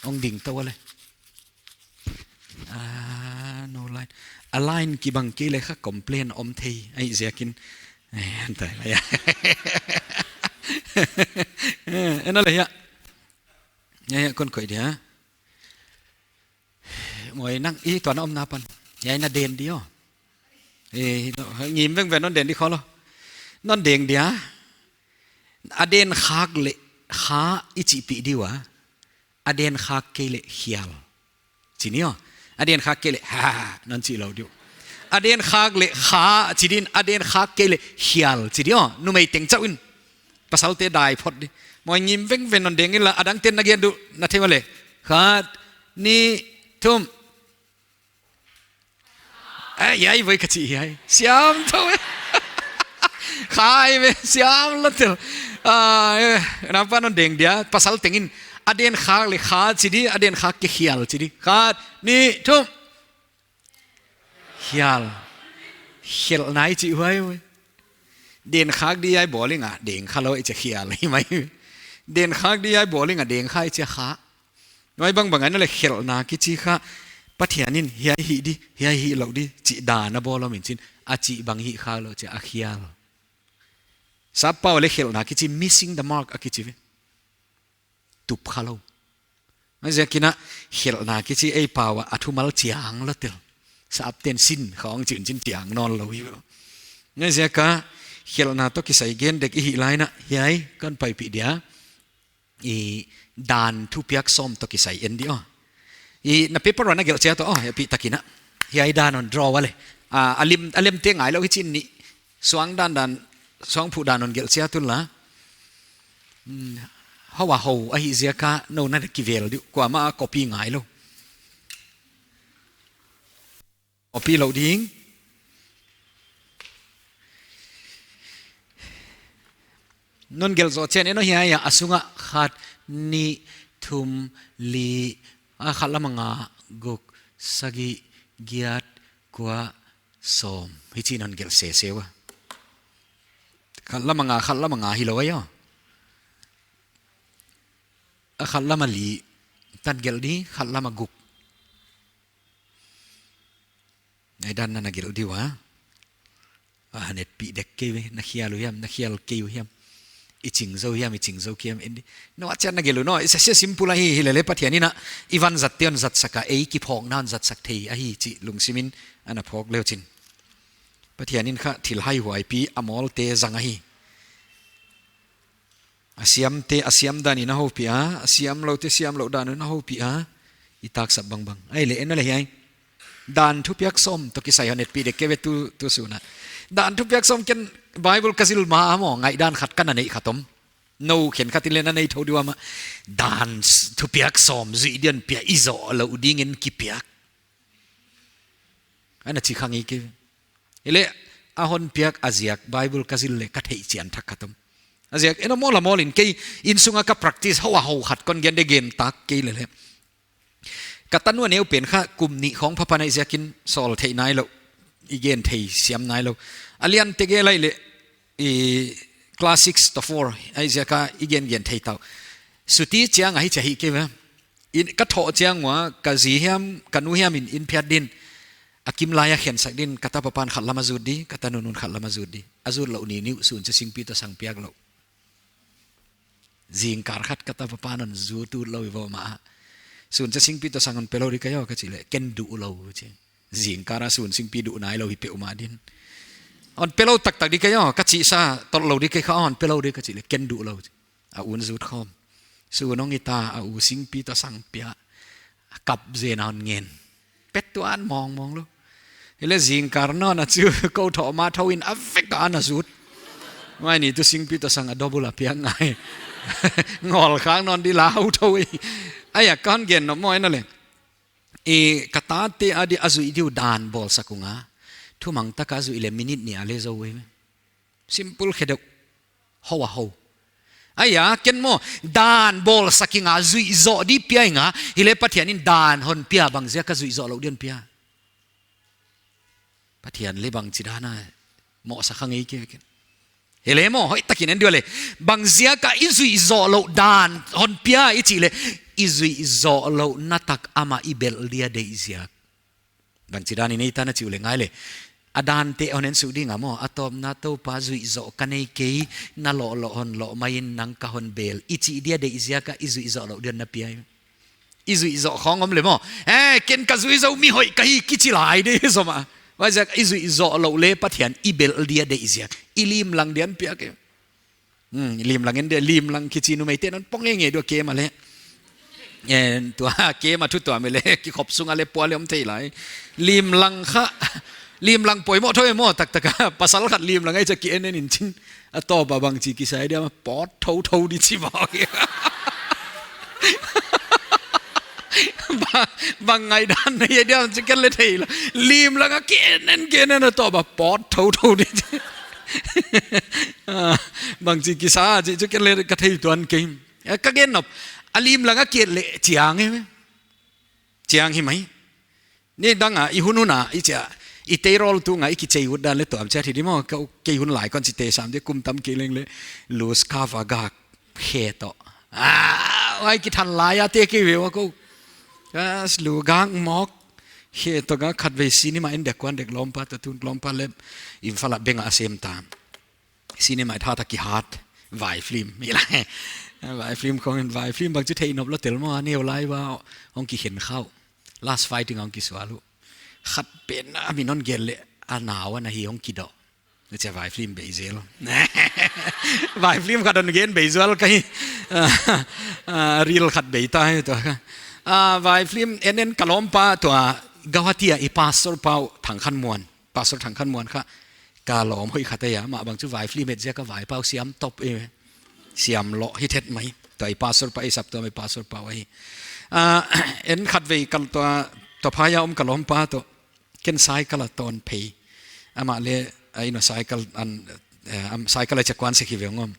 Hong ding tou a leh. Ah, no line. A line kibang kei leh kha complain om thei. Ahihziakin. Eh, antai la ya. Eh, en a leh ya. Ya, ya, kon koih dia. Moi nang i tuan a omna pan. Hiai na den di aw. Eh, no, ngim vengveng non den di kholou. Non den dia. A den khak leh kha i chihpih di ua. A den khak kei leh khial, chi ni aw. A den khak kei leh ha, non chi lou di uh. A den khak leh kha chi din, a den khak kei leh khial chi di aw. Numei teng chauh in. Pasalte dai phot di. Mawi ngim vengveng non deng inla, a dangte'n na gen di uh na thei maw leh. Khat, nih, thum. Eh, hiai voi ka chi hiai. Siam thou e. Khai ve, siam lou tel. Ah, eh, nampa non deng dia, pasal teng in. A den khak leh kha chi di, a den khak kei khial chi di. Khat, nih, thum. Khial. Khelhna i chih huai ve. Den khak di hiai bowling a, deng kha lou i chih khial hi mai. Den khak di hiai bowling a, deng kha i chih kha. Huai bangbang a na leh khelhna kichi kha, Pathian in hiai hih di, hiai hih lou di, chih dan a bawl om in chin, a chih bang hih kha lou chih a khial. Sappau leh khelhna kichi missing the mark a kichi ve. Tup kha lou. Huaiziakin a khelhna kichi ei pau a a thumal chiang lou tel. Sapte'n sin khawng chin chin chiang nawn lou hi ve. Huaiziak a khelhna toh kisai gen dek i hih lai in a, hiai kon paipih dia. I dan thupiak sawm toh kisai en di aw. I na paper a na gelh chiat uh aw, hiai pi takin a. Hiai dan hon draw a leh. Ah, a lim, a limte ngai lou hi chin ni. Suang dan dan, suangphuh dan hon gelh chiat un la. Hmm, hou a hou, ahihziak a, nou na kivel di uh, kuamah a copy ngai lou. Copy lou ding. Non gelh zoh chian en aw hiai a, a sung a khat, nih, thum, li, a khat lam a nga, guk, sagih, giat, kua, sawm. Hichi non gelh sese ua. Khat lam a nga, khat lam a nga hi lou ai aw. A khat lam a li, tan gelh di, khat lam a guk. Hiai dan na na gelh di ua. A, netpih dek kei ve, na khial uh hiam, na khial kei uh hiam. I ching zou hiam, i ching zou kei hiam, en di. Nou a chiat na gelh uh nou, i sese simple ahi, hilele Pathian in a, i vanzatte hon zatsak a, ei kiphawkna hon zatsak thei ahi, chih lungsim in ana phawk leu chin. Pathian in kha thil haihuai pi a mawlte zang ahi. A siamte, a siam dan in a houpih a, a siam loute, siam lou dan in a houpih a, i taksap bangbang. Ahihleh, en aw leh hiai. Dan thupiak sawm toh kisai hon etpih dek kei ve tu, tu sun a. Dan thupiak sawm ken Bible ka zil ma a maw, ngaihdan khat ka na neih khat om. Nou khenkhat in leng na nei thou di ua maw. Dan s-, thupiak sawm zuih di hon pia i zoh lou ding in kipiak. Ana chi kha ngei kei. Hileh a hon piak a ziak Bible ka zil leh ka theih chian thak khat om. A ziak en aw mawl a mawl in kei inn sung a ka practice hou a hou khat kon gen de gen tak kei lele. Ka tanu a neu pen kha kum nih khawng pha pan ahihziakin sawl theih nai lou. I gen thei siam nai lou. A liante gel ahihleh i class six toh four ahihziak a i gen gen thei ta uh. Suti chiang a hichi hi kei ve. In, ka thoh chiang ua, ka zi hiam, ka nu hiam in, inn phiat din. A kim lai a khensak din, ka tapa pan khat lam a zut di, ka tanu nu'n khat lam a zut di. A zut lou ni ni uh sun chiang singpi toh sang piak lou. Zingkal khat ka tapa pan hon zut ut lou i vo mah. Sun chiang singpi toh sang hon pe lou di ka aw ka chih leh, ken duh lou chi. Zingkal a sun singpi duh nai lou hi pe uh mah din. Hon pe lou taktak di ka aw, ka chih sa, tolh lou di ka kha hon pe lou di ka chih leh, ken duh lou chi. A u'n zut khawm. Sun hong hi ta, a u singpi toh sang pia. A kap zen a hon ngen. Pe tuan mawngmawng lou. Hileh zingkal nawn a chu kou thoh ma thou in a vek a na zut. Mai ni tu singpi toh sang a double a piak ngai. Ngawl khak nawn di lau thou i. Ahi a kon gen nop maw en aw leh. I ka tate a di a zuih di uh dan bawlsak ung a. Thumang tak a zuih leh minute nih a leh zou ve. Simple khe deuh. Hou a hou. Ahi a, ken maw, dan bawlsak ing a zuih zoh di pia ing a, hileh Pathian in dan hon pia bang ziak a zuih zoh lou di hon pia. Pathian leh bangchi dan a, mohsa kha ngei kei ve ken. Hileh maw, hoihtak in en di ua leh. Bang ziak a i zuih zoh lou dan hon pia i chih leh, i zuih zoh louhna tak amah i belh dia deih ziak. Bangchi dan in ei ta na chih uh leh ngai leh. A dante hon en suk ding a maw, a tawpna Toupa zuih zoh ka nei kei, na loh loh hon loh mai in nang ka hon bel. I chih dia deih ziak a i zuih zoh lou di hon na pia. I zuih zoh khawng om leh maw. Eh, ken ka zuih zoh mi hoih ka hi kichi lai di zom a. Huaiziak i zuih zoh lou leh Pathian i belh dia deih ziak. I limlang di hon piak e. Hmm, limlang en di, limlang kichi numeite'n hon pawng ngei ngei di uh kei maw leh. En tua ke ma thu tua mi le, kikhop sunga le pua le om thei lai. Limlang kha, limlang poimoh thou e maw, taktak a. Pasal khat limlang ahi chia ki en en in chin. A tawp a bangchi kisa dia maw, pawt thouthou di chi maw. Bang, bang ngaihdan na ye dia chi ken le thei la. Limlang a ki en en ki en en a tawp a pawt thouthou di. Ah, bangchi kisa chi chu ken le ka thei tuan kei. Eh, ka gen nop. A limlang a ki et le chiang e. Chiang hi mai. Nidang a, i hun hun a, i chia, i tei rol tung a, i kichei ut dan le tuam chia thi di maw, ka, kei hun lai kon chi te sam di kum tam kei leng le, lu scarf a gak, khe toh. Ah, huai kithan lai a te kei ve ua kou. Kas lu gak mawk, khe toh gak khatvei cinema en dek kuan dek lawmpa toh tun lawmpa le, Imphal a beng a sem ta. Cinema tha ta kihat, vai film, i la. Vai film khong en vai film bang chu thei nop lou tel maw, a neu lai ua, hong kikhen khau. Last fighting hong kisual uh. Khat pen a min hon gel le, a nau ana hi hong kidoh. Chia vai film bei zel. Vai film khat hon gen bei zual ka hi. Ah, reel khat bei ta hi tua kha. Ah, vai film en en ka lawmpa tua Guwahati a i pastor pau Thangkhanmuan. Pastor Thangkhanmuan kha. Ka lawm hoih khat ahi a, mah bang chu vai film et ziak a vaipau siam top e. Siam lou hi thet mai. Tua i pastor pa i saptuam i pastor pau ahi. Ah, en khatvei kal tua, tua phai a om ka lawmpa toh. Ken cycle a ton phei. Amah le, ah, ino cycle an, eh, am cycle a chia kuan se ki ve ngom.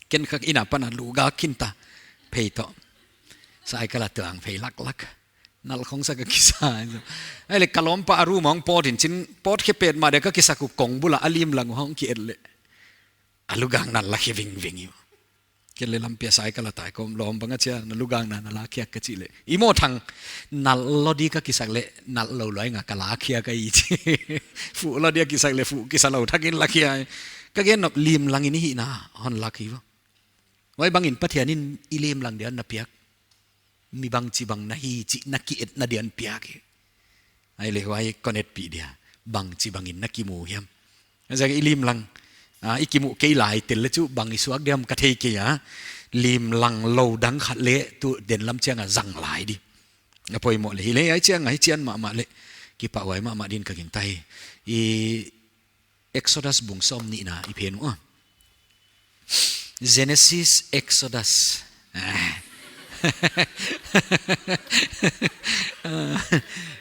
Ken kha inn apan a lu gak khin ta phei toh. Cycle a tuang phei laklak. Nal khong sa ka kisa. Ai le ka lawmpa a room hong pawt in chin pawt khe pet ma de ka kisa ku kong bul a a limlang hong ki et le. A lu gak nal la khe vingving i. Ken le lampi a cycle a tai kom lawm bang a chia na lu gak na na la khiak ka chi le. I maw Thang nal lou di ka kisak le nal lou lou nga ka la khiak ka i chi. Fuh lou di a kisak le fuh kisa lou thak in la khiak. Ka gen nop limlang in hihna hon lak hi vo. Huai bangin Pathian in i limlang dia na piak. Mi bangchi bang na hi chih na ki etna dia hon piak hi. Ai le huai kon et pi dia. Bangchi bangin na kimu hiam. Ziak i limlang. Ah, i kimu kei lai tel le chu bang i suak diam ka thei kei a. Limlang lou dang khat le tu den lam chiang a zang lai di. A poimoh le hi le ai chiang a hi chian mahmah le. Kipahhuai mahmah din ka gingta hi. I Exodus bung sawmnihna i phen uh a. Genesis, Exodus. Ah.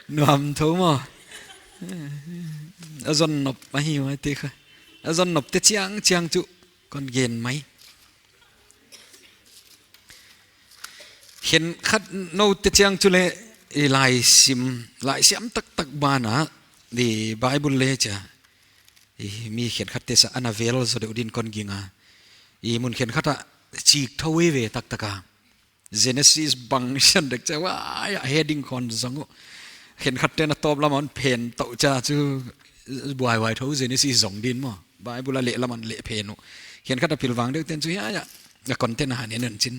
Nuam thou maw. A zon nop ahi mai te kha. A zon nop te chiang chiang chu kon gen mai. Khenkhat nou te chiang chu le i laisim, laisiam taktak ban a, i Bible le chia. I mi khenkhat te sa ana vel zaw deuh din kon ging a. I mun khenkhat a chik thou e ve taktak a. Genesis bang sian dek chia, huai a heading khong zong uh. Khenkhat te na tawp lam a hon phen tou chia chu buaihuai thou Genesis zong din maw. Bible a leh lam a hon leh phen uh. Khenkhat a pilvang deuh ten chu hiai a. A content a han en un chin.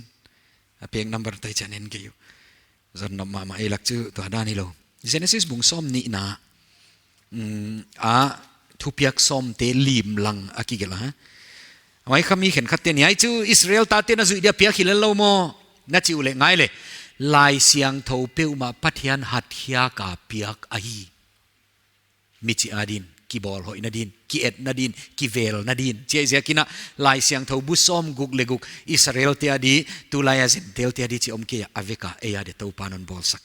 A page number tai chia nen kei uh. Zon nop mahmah ei lak chu tua dan hi lou. Genesis bung sawmnihna, mm, a thupiak sawmte limlang a kigelh a. Huai kha mi khenkhat te ni ai chu Israel tate na zuih dia piak hi lel lou maw. Na chi uleh ngai le. Laisiangthou peuhmah Pathian hatkhiak a piak ahi. Mi chih a din, kibawlhoihna din, ki etna din, kivelna din. Chia ziak in a, Laisiangthou bu sawmguk le guk, Israel te a di, tulai a Gentile te a di chi om kei a, a vek a, ei a di Toupa'n hon bawlsak.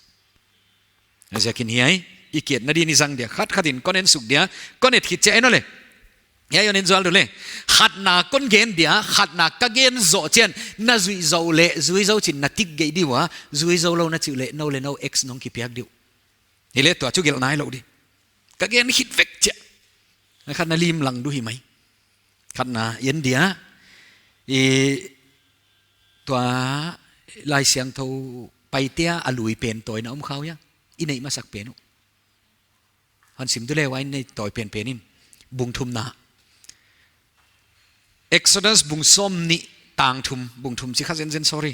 A ziak in hiai, i ki etna din i zang dia, khat khat in kon en suk dia, kon et khit chia en o le. Hiai hon en zual du le. Khatna kon gen dia, khatna ka gen zoh chiang, na zui zou le, zui zou chin na tik gei di ua, zui zou lou na chi uleh, nou le nou X nong kipiak di uh. Hi le tua chu gelh nai lou di. Ka gen khit vek chia. Khatna limlang du hi mai. Khatna en dia. I tua Laisiangthou paite a lui pen tawina om khau hia. I neih masak pen uh. Hon sim du le huai nei tawi penpen in. Bung thumna. Exodus bung sawmnih tang thum. Bung thum chi kha zenzen, sorry.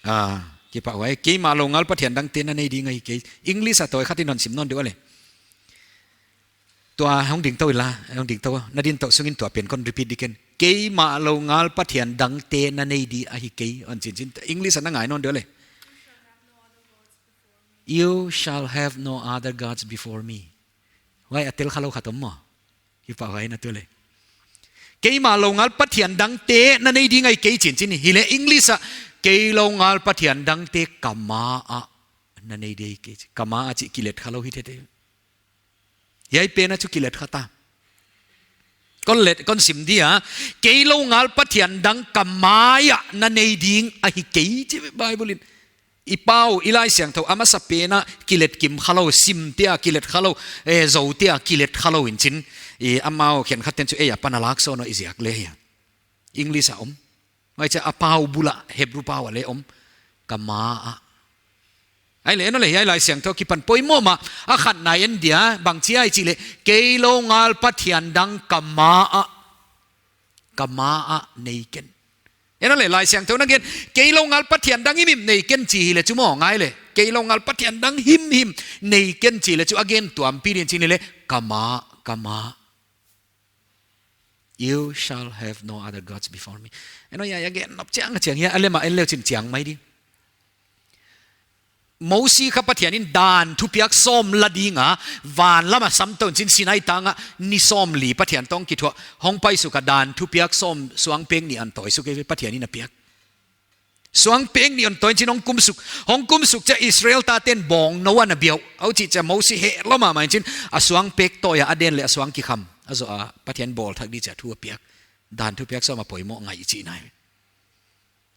Ah, kipahhuai. Keimah lou ngal Pathian dangte na nei ding ahi kei. English a tawi khat in hon sim nawn di ua le. Tua hong ding tou ila, hong ding tou. Na din tou sungin tua pen kon repeat di ken. Keimah lou ngal pathian dangte na nei di ahi kei, hon chi'n chi'n. English a na ngai nawn diam le. "You shall have no other gods before me." Huai a tel khalou khat om maw. Kipahhuai na tu le. "Keimah lou ngal pathian dangte na nei ding ahi kei," chi'n chi'n. Hileh English a, "Kei lou ngal pathian dangte ka ma ah na nei di ahi kei," chi. Ka ma ah chih kilet khalou hi thei thei. Hiai pen a chu kilet kha ta. Kon let, kon sim dia, "Kei lou ngal pathian dang ka mai ah na nei ding ahi kei," chi Bible in. I pau, i Laisiangthou, a masa pen a kilet kim khalou, sim te a kilet khalou, eh, zou te a kilet khalou in chi'n. I amau khenkhat ten chu ei apan a lak sawn uh i ziak le hia. English a om. Huaichia a pau bul a, Hebrew pau a le om. Ka ma ah. Ahihleh, en le, hiai Laisiangthou akipan poimoh mah, a khatna en dia, bang chi ai chih leh, "Kei lou ngal pathian dang ka ma ah, ka ma ah nei ken." En le, Laisiangthou in a gen, "Kei lou ngal pathian dang himhim nei ken," chi hileh chu maw, ngai le. "Kei lou ngal pathian dang himhim nei ken," chi leh chu a gen tuampi ding chi'n hileh, "Ka ma, ka ma." "You shall have no other gods before me." En le, hiai a gen nop chiang chiang, hiai a lem a en le uh chi'n chiang mai di. Mosi kha Pathian in dan thupiak sawm la ding a, van lam a sam tou in chi'n Sinai tang a, ni sawmli Pathian toh kithuah, hong paisuk a dan thupiak sawm suangpek nih a hon tawisuk e, Pathian in a piak. Suangpek nih a hon tawi in chi'n hong kumsuk, hong kumsuk chia Israel tate'n bawngnou a na biau. Huchih chia Mosi heh lua mahmah in chi'n, a suangpek tawi a a den leh a suang kikham. A zoh a Pathian bawl thak di chia thu a piak. Dan thupiak sawm a poimoh ngai chihna ahi.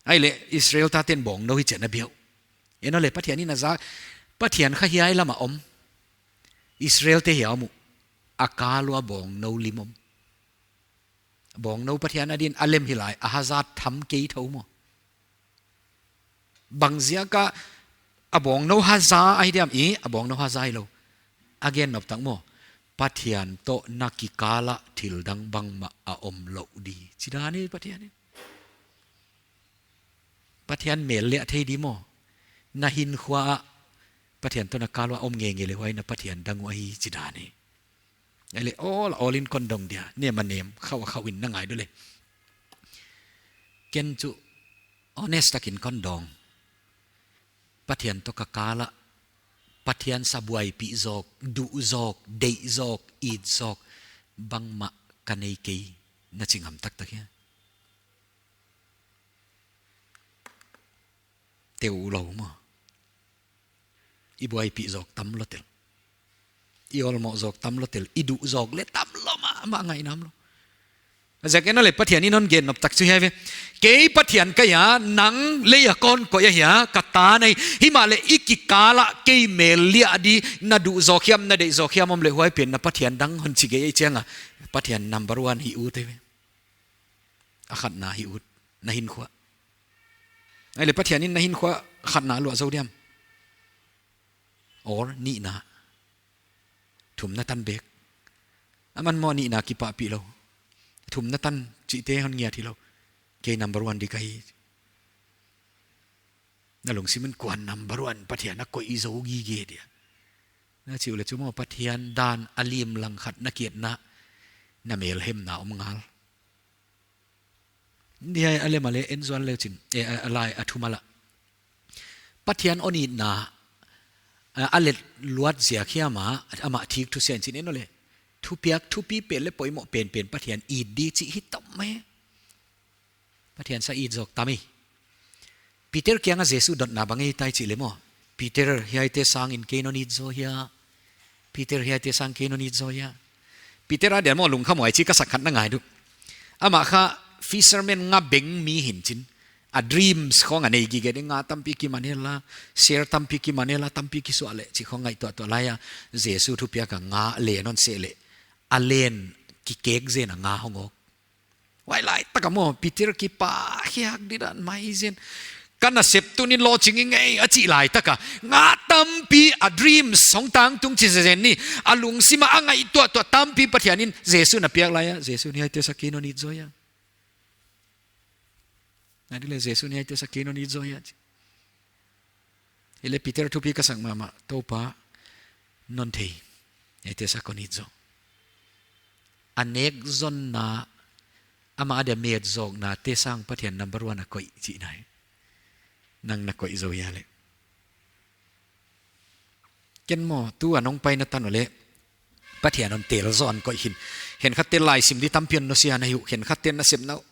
Ahihleh Israel tate'n bawngnou hichia na biau. En le, Pathian in a za, Pathian kha hiai lam a om. Israel te hiai a om uh. A kal ua bawngnou lim om. Bawngnou Pathian a din a lem hi lai, a haza tham kei thou maw. Bang ziak a a bawngnou haza ahi diam i, a bawngnou haza hilou. A gen nop tak maw. Pathian toh na kikal a thil dang bangmah a om lou di. Chi dan hi Pathian in. Pathian mel liah thei di maw. Na hinkhua ah Pathian toh na kal ua om ngeingei leh huai na Pathian dang uh ahi chi dan hi. Ahihleh awl, awl in kon dong dia. Nem a nem, khauh a khauh in na ngai diam le. Ken chu honest takin kon dong. Pathian toh ka kal a, Pathian sa buaipih zawk, duh zawk, deih zawk, it zawk, bangmah ka nei kei, na chi ngam taktak hia? Teu lou maw. I buaipih zawk tam lua tel. I awlmoh zawk tam lua tel. I duh zawk leh tam lua mahmah, ngai nam lou. A ziak en le Pathian in hon gen nop tak chu hiai ve. Kei Pathian ka hi a, nang lei a kon koih ahi a, ka ta na hi. Himahleh i kikal ah kei mel liah di, na duh zawk hiam, na deih zawk hiam om leh huai pen na Pathian dang hon chi gei ei chiang a. Pathian number one hi ut ei ve. A khatna hi ut, na hinkhua. Ahihleh Pathian in na hinkhua khatna luah zou diam? Or nihna. Thumna tan bek. Aman maw nihna kipahpih lou. Thumna tan chihte hon ngiat hilou. Kei number one di ka hi. Na lungsim in kuan number one Pathian a koih zou gige dia. Na chih uleh chu maw Pathian dan a lim lang khat na kiatna. Na melhemna om ngal. Hiai a lem a le en zual le uh chi'n. Eh, a, a lai a thum a la. Pathian hon itna, a, a let luat ziak hiam a, amah thik thusia in chi'n en le. Thupiak, thupi pen leh poimoh penpen Pathian it di chih hi tam mai. Pathian sa it zawk tam ei. Peter kiang a Jesu dotna bang ahi tai chih leh maw. Peter, hiaite sangin kei non it zaw hia. Peter, hiaite sang kei non it zaw hia. Peter a dia maw lungkham huai chi ka sak khat na ngai diam. Amah kha fisherman, nga beng mi hi'n chi'n. A dreams khong a nei gige di, nga tampi kiman hela, ser tampi kiman hela, tampi kisuah leh, chih khong ngaihtuahtuah lai a. Jesu thupiak a nga len hon seh leh. A len kikek zen a nga hong awk. Huai laitak a maw, Peter kipahkhiak di dan mai zen. Ka nasep tuni'n lawching i ngei a chih laitak a. Nga tampi a dreams hong tangtung chi zenzen ni. A lungsim a ngaihtuahtuah tampi Pathian in Jesu na piak lai a. Jesu, hiaite sang kei non it zaw hia. Ngai di le Jesu, hiaite sang kei non it zaw hia. Hileh Peter thupi ka sak mahmah, Toupa non thei, hiaite sang kon it zaw. A nek zonna, Ama dia met zawkna te sang Pathian number one a koih chihna hi. Nang na koih zou hia leh? Ken maw, tu a nong paina tan uleh Pathian hon tel zaw a koih hi. Khenkhat te laisim di tampi hon nusia na hi uh, khenkhat te nasepna uh,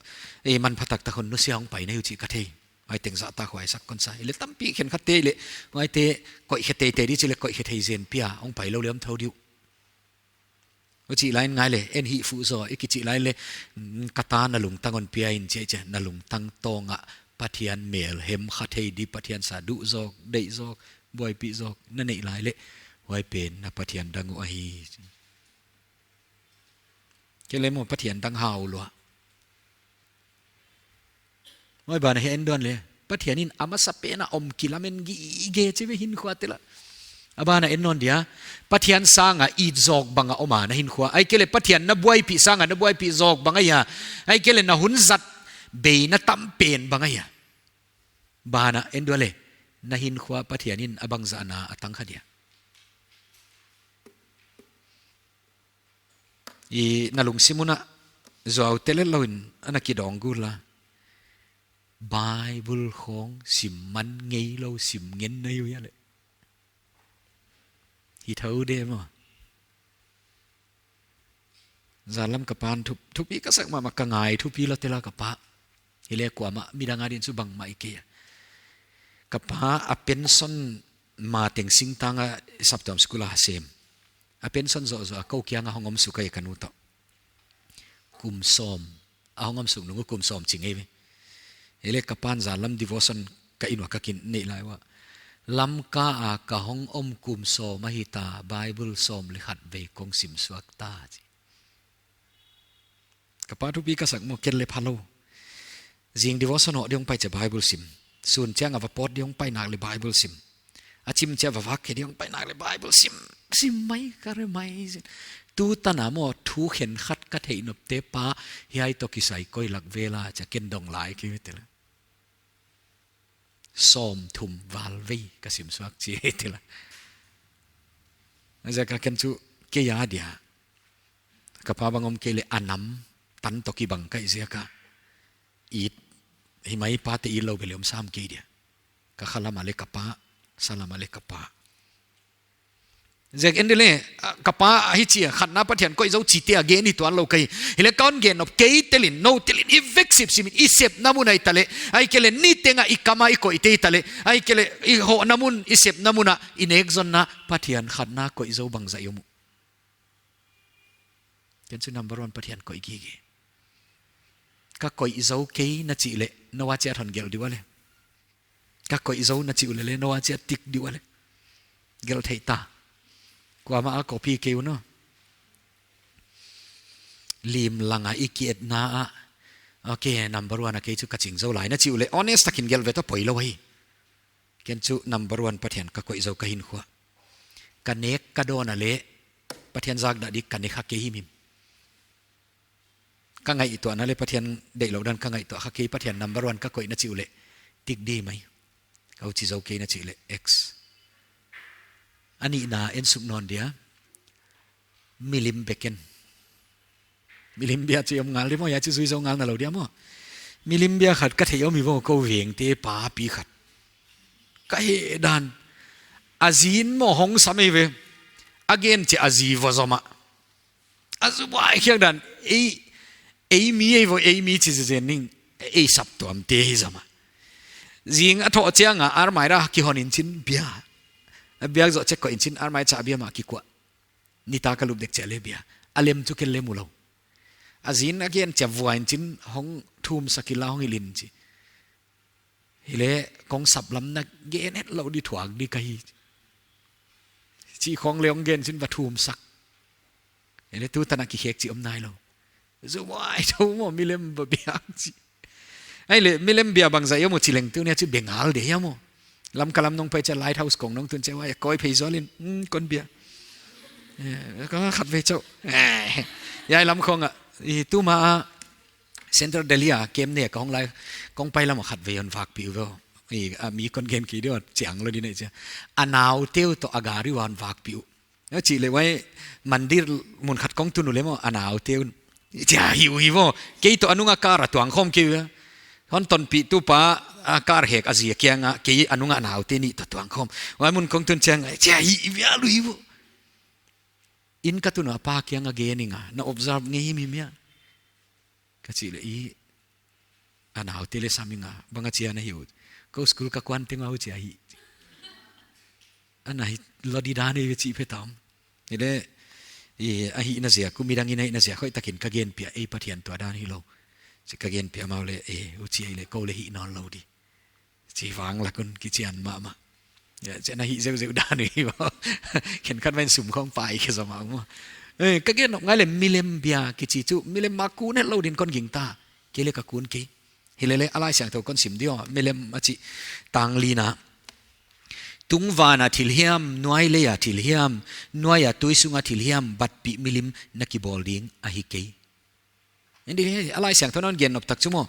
ei manpha taktak hon nusia hong pai na hi uh chih ka thei. Huai teng zahtak huai sak kon sa. Ei leh tampi khenkhat te leh, huaite koih khe teitei di chih leh koih khe thei zen pia, hong pai lou leh om thou di uh. Huchi lai in ngai leh, en hih fuh zaw, i kichih lai leh, mm, ka ta na lungtang hon pia in chi, chi, na lungtang tawng ah Pathian mel hem kha thei di, Pathian sa duh zawk, deih zawk, buaipih zawk, na neih lai leh, huai pen na Pathian dang uh ahi. Kei leh maw Pathian dang hau lua. Huai ban ah hiai en dawn leh. Pathian in a masapen a om kilamen gige chi ve hinkhua te lah. A ban ah en nawn dia. Pathian sang a it zawk bang a om a na hinkhua. Ahihkeileh Pathian na buaipih sang a na buaipih zawk bang ahia. Ahihkeileh na hun zat bei na tam pen bang ahia. Ban ah en dawn leh. Na hinkhua Pathian in a bangzah na a tang kha dia. I na lungsim un a zuau telel lou in ana kidong gul a. Bible khong sim man ngei lou sim ngen na hi uh hia leh? Hi thou de maw. Zan lam ka pa'n thup-, thupi ka sak mahmah ka ngai thupi lou tel a ka pa. Hi leh kuamah midang a din chu bangmah i kei a. Ka pa a pension ma teng singtang a saptuam school a sem. A pension zoh zoh a kou kiang a hong om suk a ka nu toh. Kum sawm. A hong om suk nung uh kum sawm ching ei ve. Hi leh ka pa'n zan lam devotion ka inn ua ka kin neih lai ua. Lamka a ka hong om kum sawm ahi ta, Bible sawm leh khat vei kong sim suak ta chi. Ka pa thupi ka sak maw, ken leh phalou. Zing devotion hoh di hong pai chia Bible sim. Sun chiang a va pawt di hong pai nak leh Bible sim. A chim chia va vak khe di hong pai nak leh Bible sim. Sim mai ka re mai zin. Tu tan a maw thu khenkhat ka theih nop te pa hiai toh kisai koi lak vel a chia ken dong lai kei ve tel a. Sawmthum val vei ka sim suak chi tel a. Ziak a ken chu kei a dia. Ka pa bang om kei leh a nam tan toh kibang ka hih ziak a. It, hi mai pa te it lou bel leh om sam kei dia. Ka kha lam a leh ka pa, sa lam a leh ka pa. Ziak en di leh, a, ka pa ahi chia, khatna Pathian koih zou chihte a gen hi tuan lou ka hi. Hi leh kon gen nop kei tel in, nou tel in, i vek sipsim in, i sepna mun a hi ta leh, ahihkeileh niteng a i kam a i koih te hi ta leh, ahihkeileh i hohna mun, i sepna mun a, i nek zonna, Pathian khatna koih zou bangzah i om uh. Ken chu number one Pathian koih gige. Ka koih zou kei na chih leh, nou a chiat hon gelh di ua leh. Ka koih zou na chih uleh leh, nou a chiat tik di ua leh. Gelh theih ta. Kuamah a copy kei un aw. Lim lang a i ki-etna a. Okay, number one a kei chu ka ching zou lai na chih uleh. Honest takin gelh ve ta poi lou hi. Ken chu number one Pathian ka koih zou ka hinkhua. Ka nek ka dawn a leh Pathian zak dah di ka ne kha kei himhim. Ka ngaihtuahna leh Pathian deih lou dan ka ngaihtuah kha kei Pathian number one ka koih na chih uleh. Tik di mai. Ka uh chi zou kei na chih leh X. A nihna en suk nawn dia. Milim beken. Milim bia chu om ngal di maw, hiai chu zui zou ngal na lou dia maw. Milim bia khat ka theih om hi vo kou veng te pa pi khat. Ka heh dan. A zi'n maw hong sam ei ve. A gen chia a zi vo zom a. A zu buai khiak dan. Ei, ei mi ei vo, ei mi chi zen ning. Ei saptuam te hi zom a. Zing a thoh chiang a armai ra kihon in chin bia. A biak zoh chek koih in chin armai cha bia mah kikuah. Nitak a lup dek chia leh bia. A lem chu ken lem ulou. A zi'n a gen chia vuai in chin hong thum sak i la hong i lin chi. Hi leh kong sap lam na gen hetlou di thuak di ka hi. Chi khong leh hong gen chin va thum sak. Hi leh tu tan a kikhek chi om nai lou. Zu buai thou maw milim bia biak chi. Ahihleh milim bia bangzah i om uh chi leng tuni a chu Bengal de hi a maw. Lamka lam nong pai chia Lighthouse kong nong tun chia huai koi phei zual in, hmm, kon bia. Eh, ka khat vei chauh. Eh, hiai lam khong a, i tuma a Central Delhi a kem ne ka hong lai, kong pai lam a khat vei hon vakpih uh vo. I, a mi kon gen kei di uh chiang lou di nei chia. A nau te uh toh a gari ua hon vakpih uh. A chih leh huai mandir mun khat kong tun uleh maw, a nau te un. Chia hi uh hi vo. Kei toh a nunga car a tuang khawm kei uh. Hon tonpih tu pa a car hek a zi a kianga kei a nunga naute nih toh tuang khawm. Huai mun kong tun chiang chia hi uh hi vo. Inn ka tun a pa kianga gen ing a, na observe ngei himhim hia? Ka chih leh i, a naute leh sam ing a, bang a chia na hi uh. Kou school ka kuan teng uh chia hi. Ana hi lou di dan ei ve chih phe tam. Hileh, i, a hihna ziak uh midang in a hihna ziak hoihtakin ka genpih a, ei Pathian tua dan hilou. Chi ka genpih a mau leh, e, uh chia leh kou leh hih nawn lou di. Chi vang lak un kichian mahmah. Ya, chia na hih zeuzeu dan uh hi vo. Khenkhat mah in sum khong pai khe zaw mah maw. E, ka gen nop ngai leh milem bia kichi chu, milem mah kun hetlou din kon gingta. Kei leh ka kun kei. Hilele a Laisiangthou kon sim di aw, milem a chih tang lina. Tungvana thil hiam, nuai leia thil hiam, nuaia tui sunga thil hiam, batpih milim na kibawl ding ahi kei. Endi, a Laisiangthou in hon gen nop tak chu maw.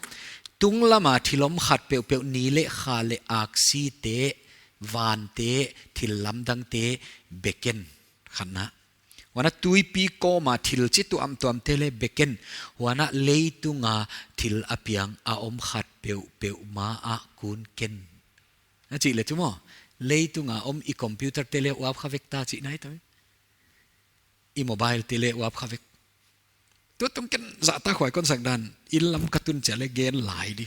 Tunglama thil om khat peuhpeuh ni leh kha leh aksite, vante, thil lamdangte, beken khatna. Huan a tuipi kawma thil chi tuamtuamte leh beken. Huan a leitunga thil a piang a om khat peuhpeuh maah kun ken. A chih leh chu maw. Leitunga om i computer te leh uap kha vek ta chih nai ta. I mobile te leh uap kha vek. Tutung ken zahtakhuai kon sak dan, inn lam ka tun chia leh gen lai di.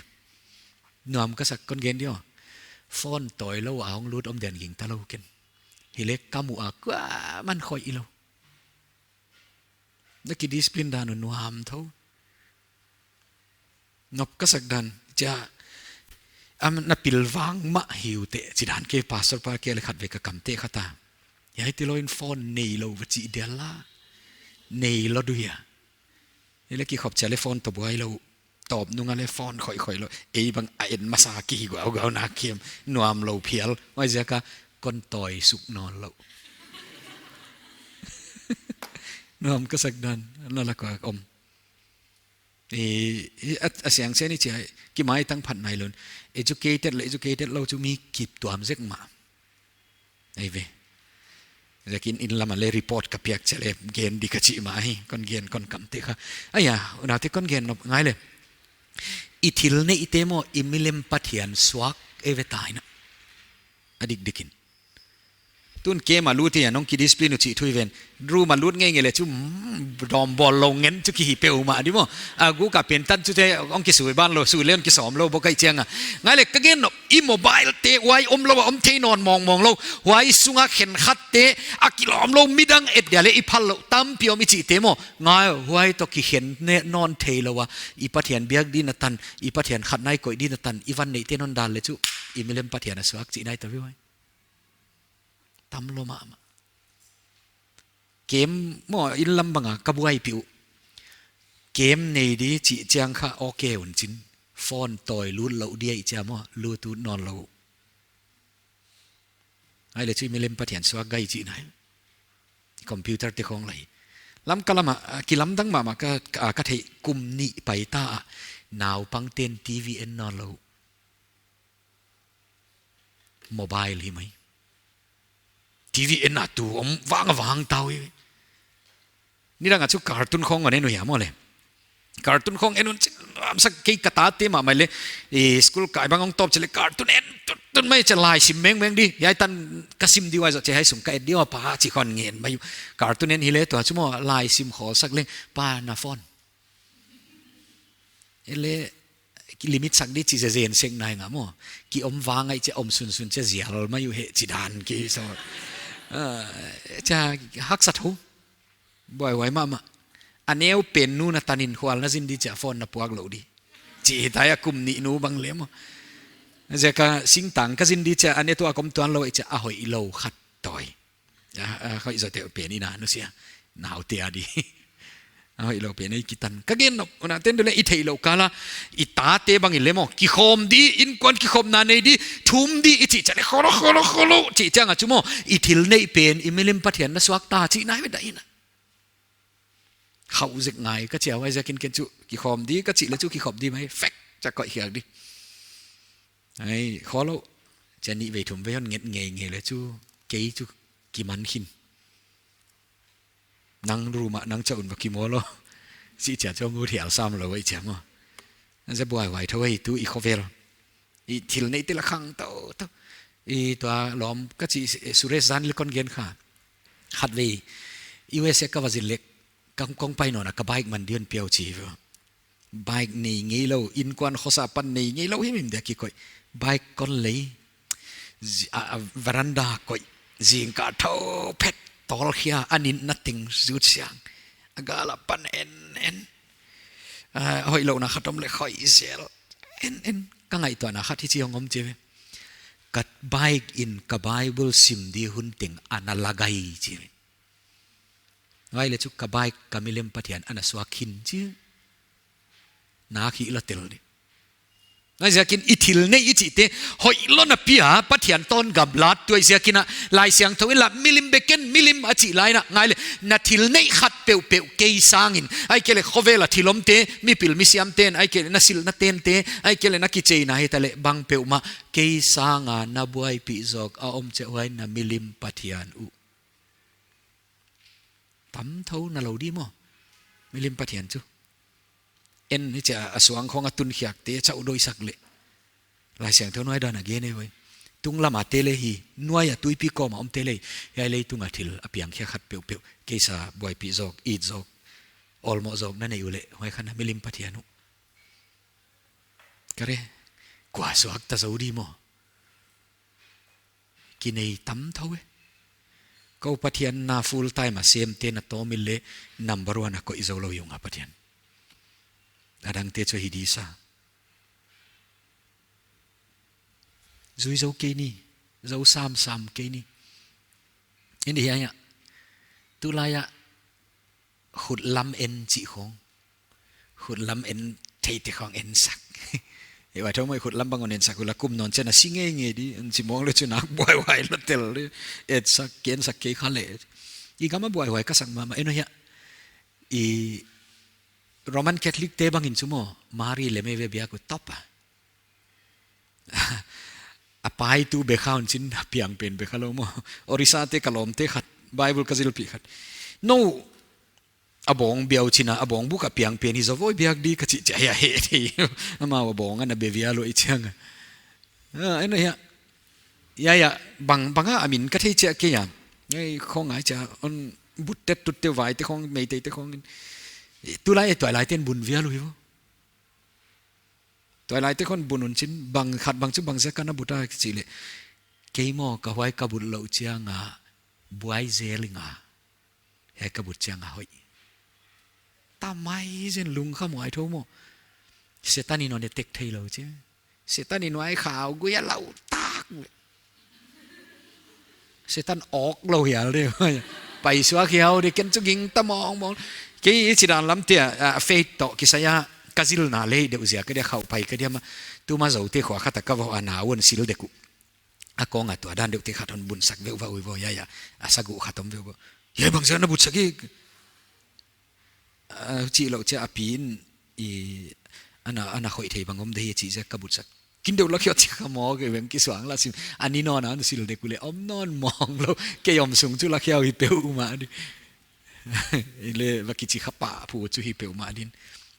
Nuam ka sak kon gen di aw. Phone tawilou a hong lut om den gingta lou ken. Hileh ka mu a kuamah khoih hilou. Na kidiscipline dan uh nuam thou. Nop ka sak dan, chia, am na pilvang mah hi uh teh, chi dan kei pastor pa kia leh khatvei ka kamteh kha ta. Hiai tilou in phone neilou va chih dial a. Neilou di uh hia. Hileh kikhop chia leh phone toh buai lou. Tawp nunga leh phone khoihkhoih lou. Ei bang a en masa ki hi guauguau na kem. Nuamlou phial. Huaiziak a kon tawi suk nawn lou. Nuam ka sak dan. Na lak a om. E, e, a, a siangsen i chia, kimaitang phat nailou in. Educated leh educated lou chu mi kituam zek mah. Ei ve. Ziakin inn lama leh report ka piak chia leh gen di ka chih mah hi. Kon gen kon kamteh kha. Aia, unaute kon gen nop ngai leh. I thil neite maw, i milem Pathian suak ei ve ta in a. A dikdikin. Tun kem a lut hia, nong kidiscipline uh chih thu i ven. Room a lut ngeingei leh chu, mm, dawm bawl lou ngen chu ki hi peuhmah di maw. A guk a pen tan chu te hong kisui ban lou, sui leh hong kisawm lou bawk ahi chianga. Ngai leh ka gen nop, i mobile te huai omlou a om thei nawn mawngmawng lou. Huai sunga khenkhatte, a kilawm lou midang et dia leh i phal lou, tampi om i chihte maw. Ngai, huai toh kikhen ne nawn theilou a. I Pathian biak ding a tan, i Pathian khatna i koih ding a tan, i van neite hon dal leh chu, i milem Pathian a suak chih nai ta ve huai. Tam lou mahmah. Kem maw inn lam banga ka buaipih uh. Kem nei di chih chiang kha okay un chin. Phone tawi lut lou di ahi chia maw, lut ut nawn lou. Ai leh chu i milem Pathian suak gai chih nai. Computer te khong lai. Lamka lama, ah, kilamdang mahmah ka, ka, ka theih kum nih pai ta a. Naupangten TV en nawn lou. Mobile hi mai. TV en a tu om vang vang tau hi. Nidang a chu cartoon khong en uh hia maw leh. Cartoon khong en un chin, am sak kei ka tate mahmah leh. I school kai bang hong tawp chia leh cartoon en tut tut mai chia lai sim mengmeng di. Hiai tan ka sim di huai zoh chia hiai sung ka et di aw pa chih khong ngen mai. Cartoon en hileh tua chu maw lai sim khol sak leh pa na phone. Hileh, ki limit sak di chi zezen sek nai nga maw. Ki om vang ahi chia om sunsun chia zial mai uh heh chi dan ki so. Ah, chia haksa thou. Buaihuai mahmah. A neu pen nu na tanin khual na zin di chia phone na puak lou di. Chi tai a kum nih nu bang leh maw. Ziak a singtang ka zin di chia a ne tu a kom tuan lou chia a hoihlou khat tawi. A, a, hoih zote pen i na nusia. Naute a di. A hoihlou pen ei kitan. Ka gen nop, unauten duleh i theihlouh kala. I tate bang i leh maw. Kikhawm di, innkuan kikhopna nei di. Thum di, i chih chia leh kholo, kholo, kholo. Chih chiang a chu maw. I thil neih pen, i milem Pathian na suak ta chih nai ve daina. Khauh zek ngai ka chia huai ziakin ken chu. Kikhawm di, ka chih leh chu kikhop di mai. Fek, chia koih khiak di. Ai, kholo. Chia nih vei thum vei hon nget ngeingei leh chu. Kei chu kiman khin. Nang room a, nang cha un va kimawl lou. Chih chia chu ngut hial sam lou ei chia maw. Za buaihuai thou ei tu i khovel. I thil neite la khangtou tou. I tua lawm ka chih, eh, Suresh Zan leh kon gen kha. Khatvei U S A ka va zin leh, ka kong pai nawn a ka bike man di'n piau chi ve. Bike nei ngeilou, innkuan khosa pan nei ngeilou himhim dia kikoih. Bike kon lei, zi-, a, a veranda koih, zingkal thou phet, tawl khia, a nitna teng zut siang. A gal a pan en en. A, hoihlouhna khat om leh khoih zel. En en, ka ngaihtuahna khat hichi hong om chi ve. Ka bike in ka Bible sim di hun teng ana la gai chi ve. Huai leh chu ka bike ka milem Pathian ana suak khin chi. Na khi la tel di. Huaiziakin i thil neih i chihte hoihlou na pia Pathian tawn gamlat tuh ziakin a, Laisiangthou in la milim bek en, milim a chih lai in a, ngai leh na thil neih khat peuhpeuh kei sangin, ahihkeileh khovel a thil omte, mipil misiamte'n, ahihkeileh na silhna tente, ahihkeileh na kicheina hitaleh bang peuhmah kei sanga na buaipih zawk a om chiah huai na milim Pathian uh. Tam thou na lou di maw. Milim Pathian chu. En hichia a suang khong a tun khiakte chauh doisak leh. Laisiangthou nuai dan a gen ei ve. Tunglam a te leh hi, nuai a tuipi kawm a omte leh. Hiai leitung a thil a piang khia khat peuhpeuh. Kei sa buaipih zawk, it zawk, awlmoh zawk na nei uleh. Huai kha na milim Pathian uh. Ka re, kua suak ta zou di maw. Kinei tam thou e. Kou Pathian na full time a semte na tawm in leh number one a koih zou lou ung a Pathian. A dangte chu hi di sa. Zui zou kei ni, zou samsam kei ni. Ini hiai a. Tulai a khut lam en chih khong. Khut lam en theite khong en sak. E wa thong mai khut lam bang hon en sak ula kum nawn chiang a si ngeingei di, en chi mawng leh chu nak buaihuai lou tel di. En sak, ken sak kei kha leh. I gam a buaihuai ka sak mahmah, en uh hia. I Roman Catholic te bangin chu maw, Mari lem ei ve biak uh top a. A paitu bek kha un chin, a piang pen bek kha lou maw. Orissa te ka lawmte khat, Bible ka zilpih khat. Nou, a bawng biau chin a, a bawng buk a piang pen hi zaw voi biak di ka chih chiah hia he thei. Amau a bawng ana be vial uh ei chiang a. Ah, en uh hia. Hia hia, bang, bang a, a min ka thei chiah kei a. Ei, khong ai chiah, hon but te tut te vai te khong, Meitei te khong. Tulai e tuailai ten bun vial uh hi vo. Tuailai te khong bun un chin, bang khat bang chu bangziak a na but a chih leh. Kei maw ka huai ka but louh chiang a, buai zel ing a. Hiai ka but chiang a hoih. Ta mai zen lungkham huai thou maw. Setan in hon attack thei lou chi. Setan in huai khau gui a lau tak. Setan awk lou hial di. Paisuak hiau di ken chu ging ta mawngmawng. Kei i chidan lam te a, a, faith toh kisai a ka zilna leh deuh ziak ka dia khauh pai ka dia mah. Tuma Zote khua khat a ka va hoh a, na un sil dek uh. A kawng a tua dan deuh te khat hon bun sak veuh va ui vo hia hia. A sagu khat om veuh vo. Hia bangziak na but sak i. Ah, chih louh chiah a pi in i ana, ana hoih thei bang om di hi chih ziak ka but sak. Kin deuh lak hiau chih kha maw ke veng kisuang la sim. Ani nawn a hon sil dek uleh om nawn mawng lou. Kei om sung chu lak hiau hi peuhmah di. I leh va kichi kha pah phu chu hi peuhmah din.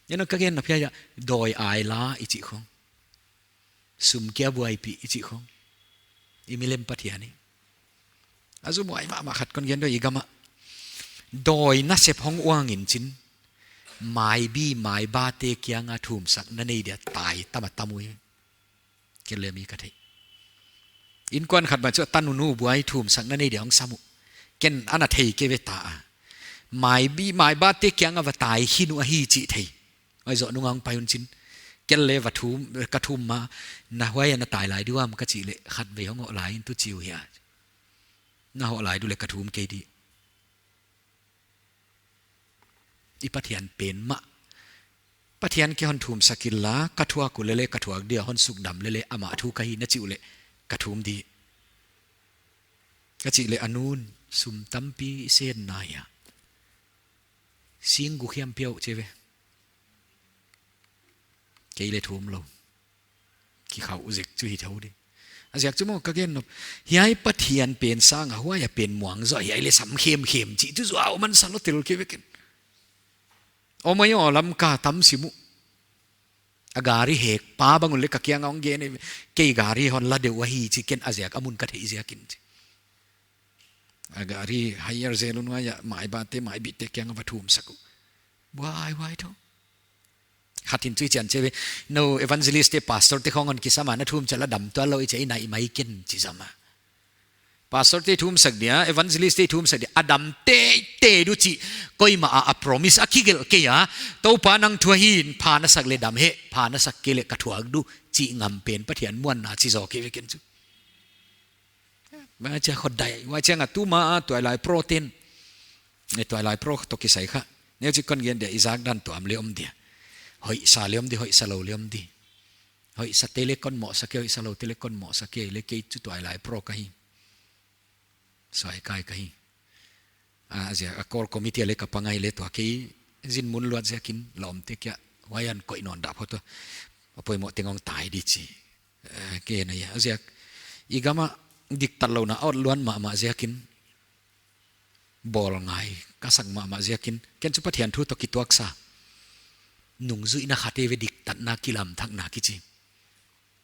Eno ka gen na phia hia dawi ai la i chih khong. Sum kia buaipih i chih khong. I milem Pathian hi. A zu muai mahmah khat kon gen dou i gam a. Dawi nasep hong uang in chin. Maibi, maiba te kiang a thumsak na nei dia tai tam a tam ui. Ken leh mi ka thei. Innkuan khat bang chu a tanu nu buai thumsak na nei dia hong sam uh. Ken ana thei kei ve ta a. Maibi, maiba te kiang a va tai khin uh ahi chih thei. Huai zoh nung a hong pai un chin. Ken leh va thum, ka thum mah, na huai a na tai lai di uam ka chih leh khatvei hong hoh lai in tu chi uh hia. Na hoh lai di uleh ka thum kei di. I Pathian pen mah. Pathian kei hon thumsak inla, ka thuak uleh leh, ka thuak dia hon sukdam leh leh, amah thu ka hi na chih uleh, ka thum di. Ka chih leh a nu'n, sum tampi sen na hia. Sing guk hiam piau chi ve. Kei leh thum lou. Kikhauh zek chu hi thou di. A ziak chu maw ka gen nop. Hiai Pathian pen sang a huai a pen muang zaw hiai leh sam khemkhem chih chu zuau man sa lou tel kei ve ken. Om mai aw, Lamka tam sim uh. A gari hek pa bang un le ka kiang a hong gen e, kei gari hon la deuh ahi chi, ken a ziak a mun ka theih ziakin chi. A gari hire zel un uaia, maibate, maibihte kiang a va thumsak uh. Buaihuai thou. Khat in chu chian che ve, nou evangelist te, pastor te khong hon kisam a, na thum chiang a dam tuanlou i chi a, i naih mai ken chi zam a. Pastor te thumsak dia, evangelist te thumsak dia, a dam teitei di uh chi, koimah a, a promise a kigelh kei a, Toupa nang thu ahi in, pha na sak le dam hen, pha na sak kei le ka thuak di uh chi ngam pen Pathian muanna chi zaw kei ve ken chu. Huai chiang khot dai, huai chiang a tuma a tuailai pro ten. E tuailai pro toh kisai kha. Neu chi kon gen dia, i zak dan tuam le om dia. Hoihsa le om di, hoihsa lou le om di. Hoihsate le kon mohsa kei, hoihsaloute le kon mohsa kei, le kei chu tuailai pro ka hi. Suai kai ka hi. A, a ziak a core committee le ka pang a, le tua kei zin mun luat ziakin lawmte kiang huai ah koih nawn dah phot ua. A poimoh teng hong tai di chi. Eh, kei na ia, a ziak i gam a diktatlouhna a awt luan mahmah ziakin, bawl ngai ka sak mahmah ziakin, ken chu Pathian thu toh kituaksa. Nungzuihna khat e ve, diktatna, kilamthakna kichi.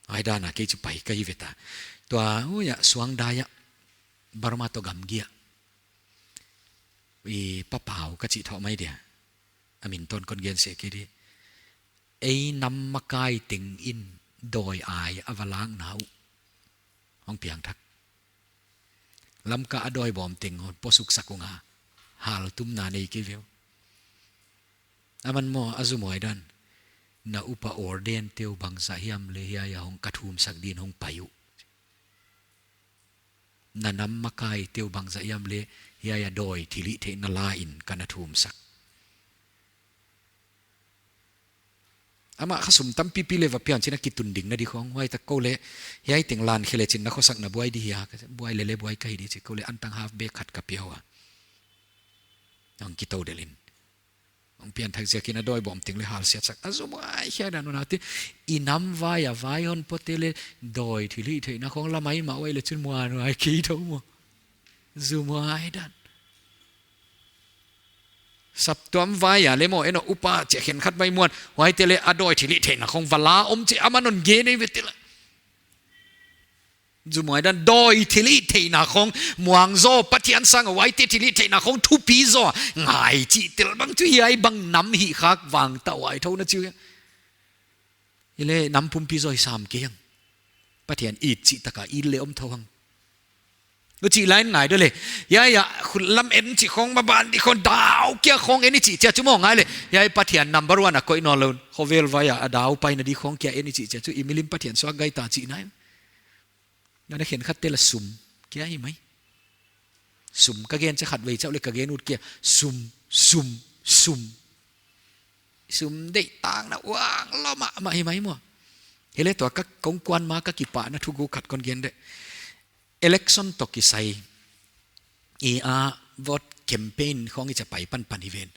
Huai dan a kei chu pai ka hi ve ta. Tua, ui a, Suangdai a, Burma toh gamgi a, i Pa Pau ka chih thou mai dia. A min toh kon gen sek kei di. Ei nam makai teng in dawi ai a va lakna uh hong piangthak. Lamka a dawi bawm teng hon posuk sak ung a, haltumna nei kei ve uh. Aman maw, a zumhuai dan. Na upa ordain te uh bangzah hiam le hiai a hong ka thumsak din hong pai uh. Na nam makai te uh bangzah hiam le hiai a dawi thilhihtheihna la in ka na thumsak. Amah kha sum tampipi le va piang chin a kitundingna di khong, huai tak kou le, hiai teng lan khe le chin na khosakna buai di hia, ka buai le le buai ka hi di chi, kou le antang half bag khat ka pia ua. Hong kitou delin. Hong piangthak ziakin a dawi bawm teng le halsiatsak. A zumhuai hiai dan un a ti. I nam vai a vai hon pote le dawi thilhihtheihna khong la maimah uai le chun muanhuai kei thou maw. Zumhuai dan. Saptuam vai a le maw, en aw, upa chia khenkhat vai muan. Huaite le a dawi thilhihtheihna khong va la om chi aman hon gen ei ve tila. Zumhuai dan, dawi thilhihtheihna khong, muang zaw, Pathian sang a huaite thilhihtheihna khong thupi zaw ngai chih tel bang chu hiai bang nam hih khak vang ta huai thou na chi uh. Hileh nam pumpi zaw i sam kei hang. Pathian it chih tak a it le om thou hang. Huchi lain ngai di le. Hiai a, khut lam en chih khong, maban di khong, dau kia khong en i chih chia chu maw ngai le. Hiai Pathian number one a koih nawnlou. Khovel vai a, a dau paina di khong kia en i chih chia chu i milim Pathian suak gai ta chihna. Nana khenkhatte la sum kia hi mai. Sum ka gen chiang khatvei chauh le ka gen ut kia. Sum, sum, sum. Sum deihtakna uang lua mahmah hi mai maw. Hileh tua ka kongkuan ma ka kipahna thuguk khat kon gen de. Election toh kisai. I a vote campaign khong i chia pai panpan hi ven.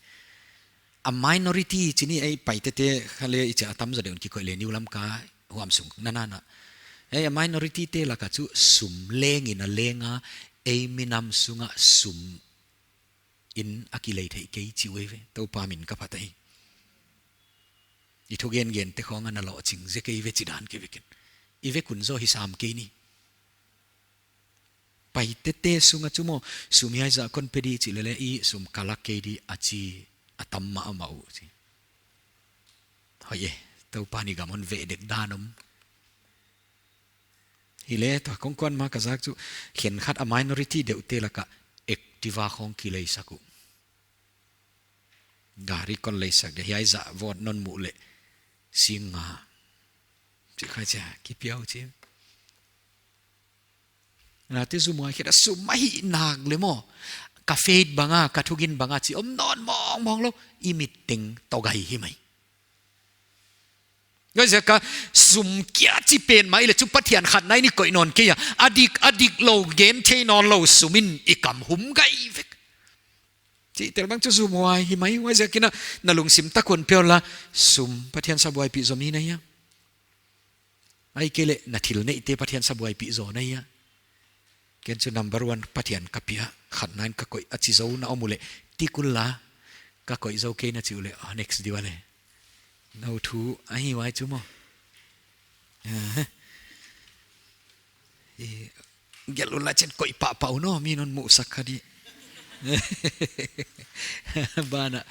A minority chih ni ei Paitete kha le i chia a tamzaw deuh in kikoih le New Lamka huam sung nana na. Ei a minority te lak a chu sum leng in a leng a, ei minam sung a sum in a kilei theih kei chi uh ei ve, Toupa min ka phat ahi. I thugen gente khong ana lohching zek ei ve chi dan kei ve ken. I vek un zaw hi sam kei ni. Paitete sung a chu maw, sum hiai zah kon pe di chih leh le i sum ka la kei di a chi a tam mahmah uh chi. Hoih e, Toupa'n i gam hon veh dek dan om. Hileh tua kongkuan ma ka zak chu, khenkhat a minority deuhte lak a Activa khong kileisak uh. Gari kon leisak di hiai zah vote non muh leh sing nga. Chi khai chia, kipia uh chi. Nate zumhuai khe da sum ahi nak le maw. Ka faith bang a, ka thugin bang a chi om nawn mawngmawng lou, i mit teng toh gai hi mai. Huaiziak a sum kia chi pen mai le chu Pathian khat nai ni koih nawn kei a. A dik, a diklou gen thei nawnlou sum in i kam hum gai vek. Chih tel bang chu zumhuai hi mai, huaiziak in a na lungsim tak un pia un la sum Pathian sabuaipih zaw mi na hia. Ahihkeileh na thil neihte Pathian sabuaipih zaw na hia. Ken chu number one Pathian ka pia, khat nai in ka koih a chi zou na om uleh, tik un la, Ka koih zou kei na chi uleh, oh, next di uleh. Nou thu ahi uai chu maw. Eh. Eh, gelh un la chen koih pahpah un aw, mi'n hon musak kha di. Banah.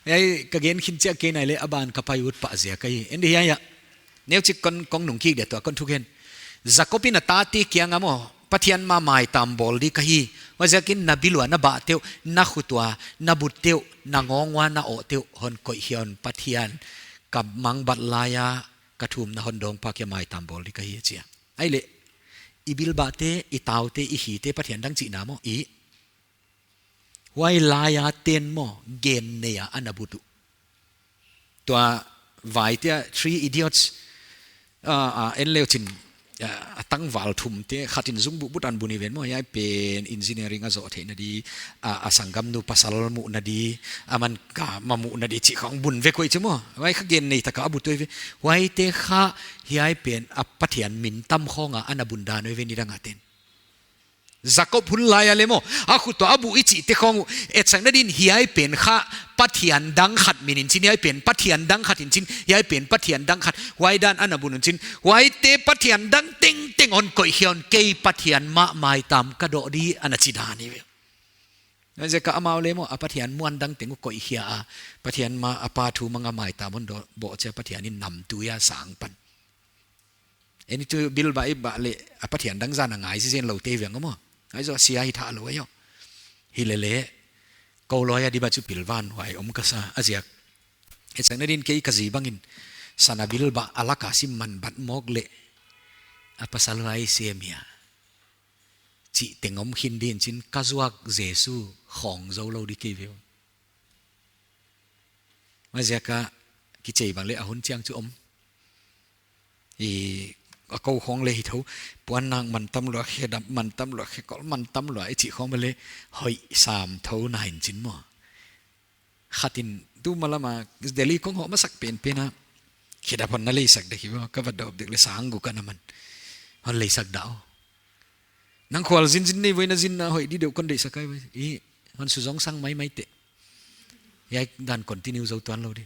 Ei, ka gen khin chiah kei nai leh, a ban ka pai ut pah ziak ahi. Endi hiai ah. Neuchik kon, kon nung kik dia tua kon thugen. Jakob in a tate kiangah maw, Pathian mah maitam bawl di ka hi. Huaiziakin na bil ua na bah te uh, na khut ua na but te uh, na ngawng ua na awh te uh, hon koih khia un, Pathian ka mangbat lai a ka thumna hon dawng pa kia maitam bawl di ka hi, a chi a. Ahihleh, i bilbah te, i tau te, i khi te Pathian dang chihna maw, i. Huai lai a te'n maw, gen nei a ana but uh. Tua vai te ah Three Idiots, ah, ah, en leu chin, ah, a tangval thum te, khat in zungbuh buh tan bun i ven maw, hiai pen engineering a zoh theihna di, ah, a sanggamnu pasal muhna di, aman ka mah muhna di chih khong bun vek uai chu maw. Huai kha gen nei tak a a but uai ve. Huaite kha hiai pen a Pathian min tam khong a ana bun dan uai ve nidang a te'n. Jakob hun lai a leh maw, a khut ua a buh i chih te khong uh, etsakna din hiai pen kha Pathian dang khat min in chin, hiai pen Pathian dang khat in chin, hiai pen Pathian dang khat, huai dan ana bun un chin, huaite Pathian dang tengteng hon koih khia un, kei Pathian mah maitam ka dawh di ana chi dan ahi ve. Huaiziak a amau leh maw, a Pathian muan dang teng uh koih khia a, Pathian mah a pa thu mang a maitam hon dawh, bawh chia Pathian in namtui a sang pan. Eini chu bilbah i bah leh a Pathian dang zan a ngai zizen lou te viang maw. Ai zo sia hi tha lou ai aw. Hilele, kou loi a di bah chu pilvan huai om ka sa a ziak. Etsakna din kei ka zi bangin, sana bilbah a lak a sim man bat mawk leh, a pasal huai sem hia. Chih teng om khin din chin ka zuak Jesu khong zou lou di kei ve uh. Huaiziak a kichei bang leh a hun chiang chu om. I a kou khong leh hi thou, puannak man tam lua, khedap man tam lua, khekol man tam lua, i chih khong bang leh hoih sam thou na in chin maw. Khat in tu malam a Delhi kong hoh masak penpen a, khedap hon na leisak dek hi maw, ka va dawp dek leh sang guk ana man. Hon leisak dah aw. Nang khual zinzin nei voi na zin na hoih di deuh kon deihsak ai voi. I, hon su zong sang maimai te. Hiai dan continue zou tuan lou di.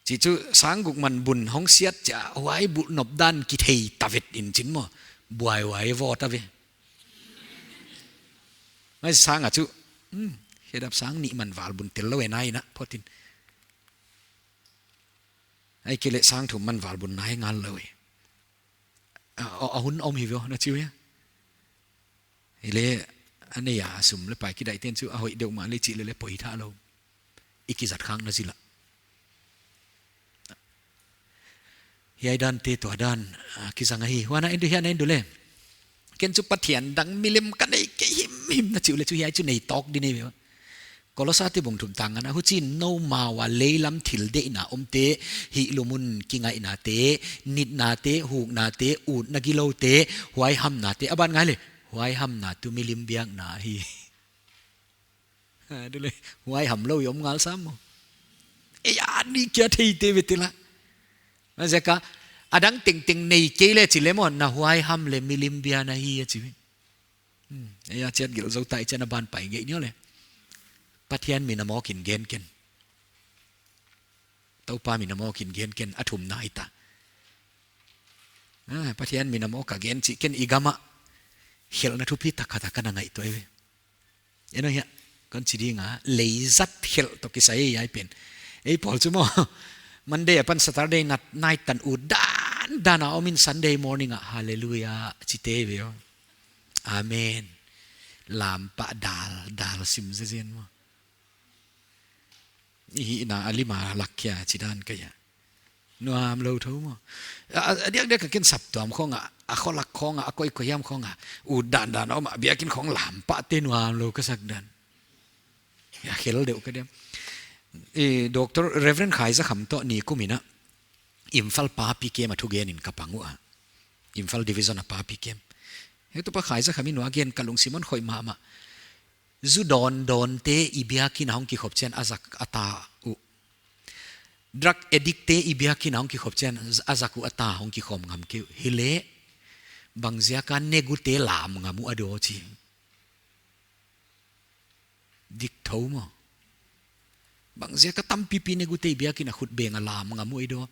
Chih chu sang guk man bun hong siat chia, huai buh nop dan kithei ta vet in chin maw. Buai huai vo ta ve. Mai sang a chu, hmm, khedap sang nih man val bun tel lou e nai na, phot in. Ahihkeileh sang thum man val bun nai ngal lou e. A, a, a hun om hi ve aw, na chi uh hia. Hileh, a nei a sum leh pai kidaih te'n chu, a hoih deuh mah leh chih leh leh poi tha lou. I kizat khak na zil a. Hiai dan te tua dan, a, kizang ahi. Huan a en du hian a en du leh. Ken chu Pathian dang milim ka nei kei himhim na chi uh leh chu hiai chu nei tawk di nei ve aw. Kolosate bung thum tang ngana, huchiin noumau a leilam thil deihna omte, hihlumun kingaihnate, nitnate, huknate, utna giloute, huaihamnate, a ban ngai leh, huaihamna tuh milim biakna hi. A, du leh, huaiham lou i om ngal sam maw. Ei, a ni kia thei te ve te la. Huaiziak a, a dang tengteng nei kei leh chi leh maw, na huaiham leh milim biakna hi a chi ve. Hmm, ei a chiat gil zou tai chian a ban pai ngei ni aw leh. Pathian min a mawk in gen ken. Toupa min a mawk in gen ken a thumna hi ta. Ah, Pathian min a mawk a gen chih ken i gam a. Khelhna thupi tak khat a ka na ngaihtuah ve. En aw hia, kon chi ding a, leizat khelh toh kisai hiai pen. Ei pawl chu maw. Monday apan Saturday nat, night tan u dan dan a om in Sunday morning a, hallelujah, chi te ve aw. Amen. Lam pah dal, dal sim zezen maw. I hihna a lim a lak khia chi dan ka hia. Nuam lou thou maw. A, a, a diakdiak a ken saptuam khong a, a kholak khong a, a koikoi hiam khong a. U dan dan a om a, biakin khong lam pah te nuam lou ka sak dan. Hia khel deuh ka diam. Eh, Doctor Reverend Khaizakham toh ni kum in a Imphal Papi Camp a thugen in ka pang ua. Imphal Division a Papi Camp. Heutupa Khaizakham in ua gen ka lungsim hon khoih mahmah. Zu dawndawnte i biakin a hong kikhop chian a zak a ta uh. Drug addict te i biakin a hong kikhop chian a zak uh a ta hong kikhawm ngam kei uh. Hileh, bangziak a negute lam ngam uh a di aw chi. Dik thou maw. Bangziak a tampipi negu tei biakin a khut beng a lam ngam uh i do.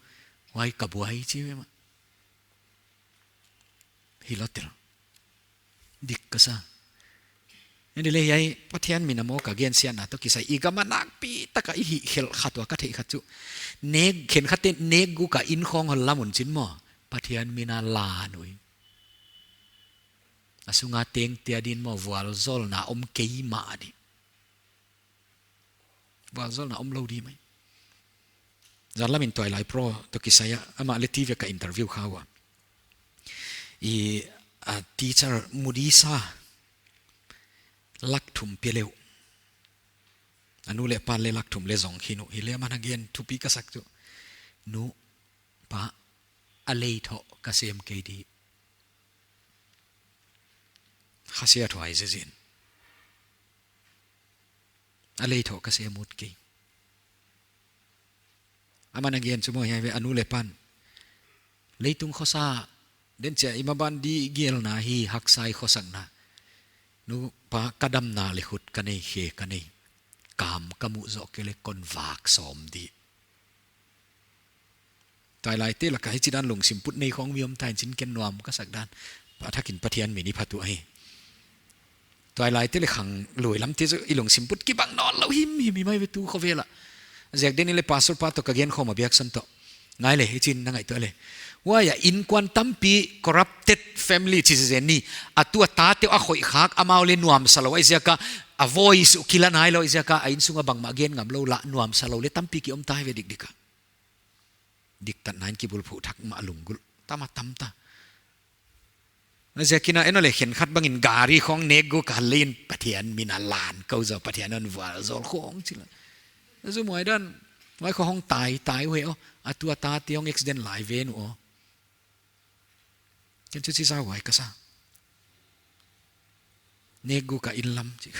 Huai ka buai chi ve mah. Hi lo tel. Dik ka sa. Ni le hiai Pathian min a maw ka gensiatna toh kisai i gam a nakpi taka i hih khelh khat ua ka theih khat chu. Nek khenkhat te nek guk a in khawng hon lam un chin maw. Pathian min a lan ui. A sunga tengte adin maw vualzawlna om keimah di. Vualzawlna om lou di mai. Zan lamin Tuailai Pro toh kisai a, amah le T V ka interview kha ua. I, a, teacher mudi sa lak thum pe leu. A nu le pa le lak thum le zong khin uh. Hi le man again thupi ka sak chu. Nu, pa, a lei thoh ka sem kei di. Khasia thuai zezin. A lei thoh ka sem ut kei. Aman again chu maw hiai ve a nu le pan. Leitung khosa den chia i maban di gelna hi haksa i khosakna. Nu pa ka damna le khut ka nei khe ka nei. Kam ka muh zoh kei le kon vak sawm di. Tuailaite laka hichidan lungsim put nei khawng mi om ta in chin ken nuam ka sak dan. Pa thakin Pathian min i phat uh ahi. Tuailaite le khang lui lamte chu i lungsim put kibang nawnlou himhim hi mai ve tu khovel a. Ziak den i le pastor pa toh ka gen khawm a biaksan toh. Ngai le, hichin na ngaihtuah le. Huai a inkuan tampi corrupted family chi zen ni. A tu a tate a khoih khak amau le nuamsa lou ahih ziak a. A voice uh kila nailou ahih ziak a. A innsung a bangmah gen ngam lou lah nuamsa lou le tampi ki om ta hi ve dikdik a. Diktatna in kibulphuh thak mah lunggulh. Tam a tam ta. Ziakin a en le khenkhat bangin gari khawng nek guk a lei in Pathian min a lan kou zaw Pathian hon vualzawl khawng chi la. Zu muai dan, muai khawng hong tai, tai uh he aw. A tu a tate hong accident lai ven uh aw. Ken chu chi zau huai ka sa. Nek guk a in lam chi.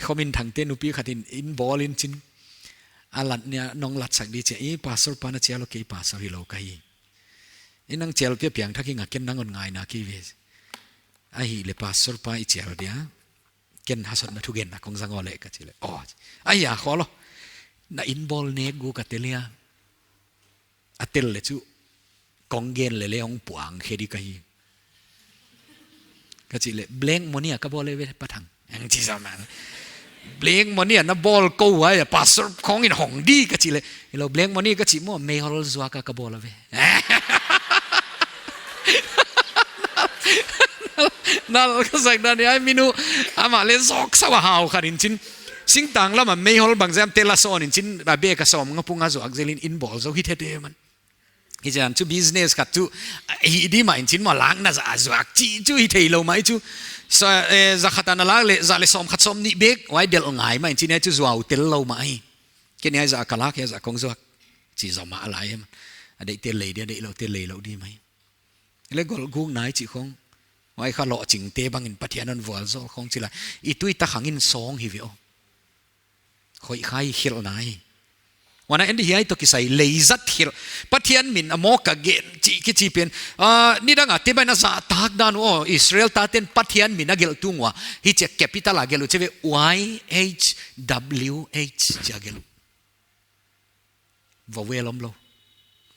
Khomin thangte nupi khat in, in bawl in chin. A lat nia nong lat sak di chia. I pastor pa na chia lou kei pastor hi lou ka hi. I nang chial pia piangthak hi nga ken nang hon ngaina ki ve. Ahi le pastor pa i chial dia. Ken hasotna thugenna kong zang aw le ka chi le. Oh. Ai a khaw lo. Na in bawl nek guk a tel hia. A tel le chu. Kong gen le le hong puang khe di ka hi. Ka chi le blank money a ka bawl le ve Pa Thang. Ang chi zau man. Blank money a na bawl kou huai a pastor khawng in hong di ka chi le. Hi lou blank money ka chi maw meihol zuak a ka bawl a ve. Nal ka sak dan ai minu amah le zok sa wa hau khan in chin. Singtang lam a meihol bangzah te la sawn in chin a bek a sawmnga pung a zuak zel in in bawl zou hi thei di man. Hi zan chu business khat chu, hi di mah in chin maw lakna za zuak chi chu hi theilou mai chu. Sa, eh, za khat ana lak le, za le sawm khat sawm nih bek, huai delh ngai mah in chin ai chu zuau tel lou mai. Ken ai za ka lak, ai za kong zuak. Chi zau mah lai em. A deih te lei di, a deih lou te lei lou di mai. Le gol gung nai chi khawng. Huai kha lohching te bangin Pathian hon vualzawl khawng chi la. I tui ta khang in sawng hi ve aw. Khoih khai khel nai. Huan a en di hiai toh kisai lei zat khel. Pathian min a maw ka gen chi ki chi pen. Ah, nidang a te bai na zahtak dan uh aw. Israel taten Pathian min a gelh tung ua. Hi chia capital a gelh uh chi ve Y H W H chia gelh uh. Vowel om lou.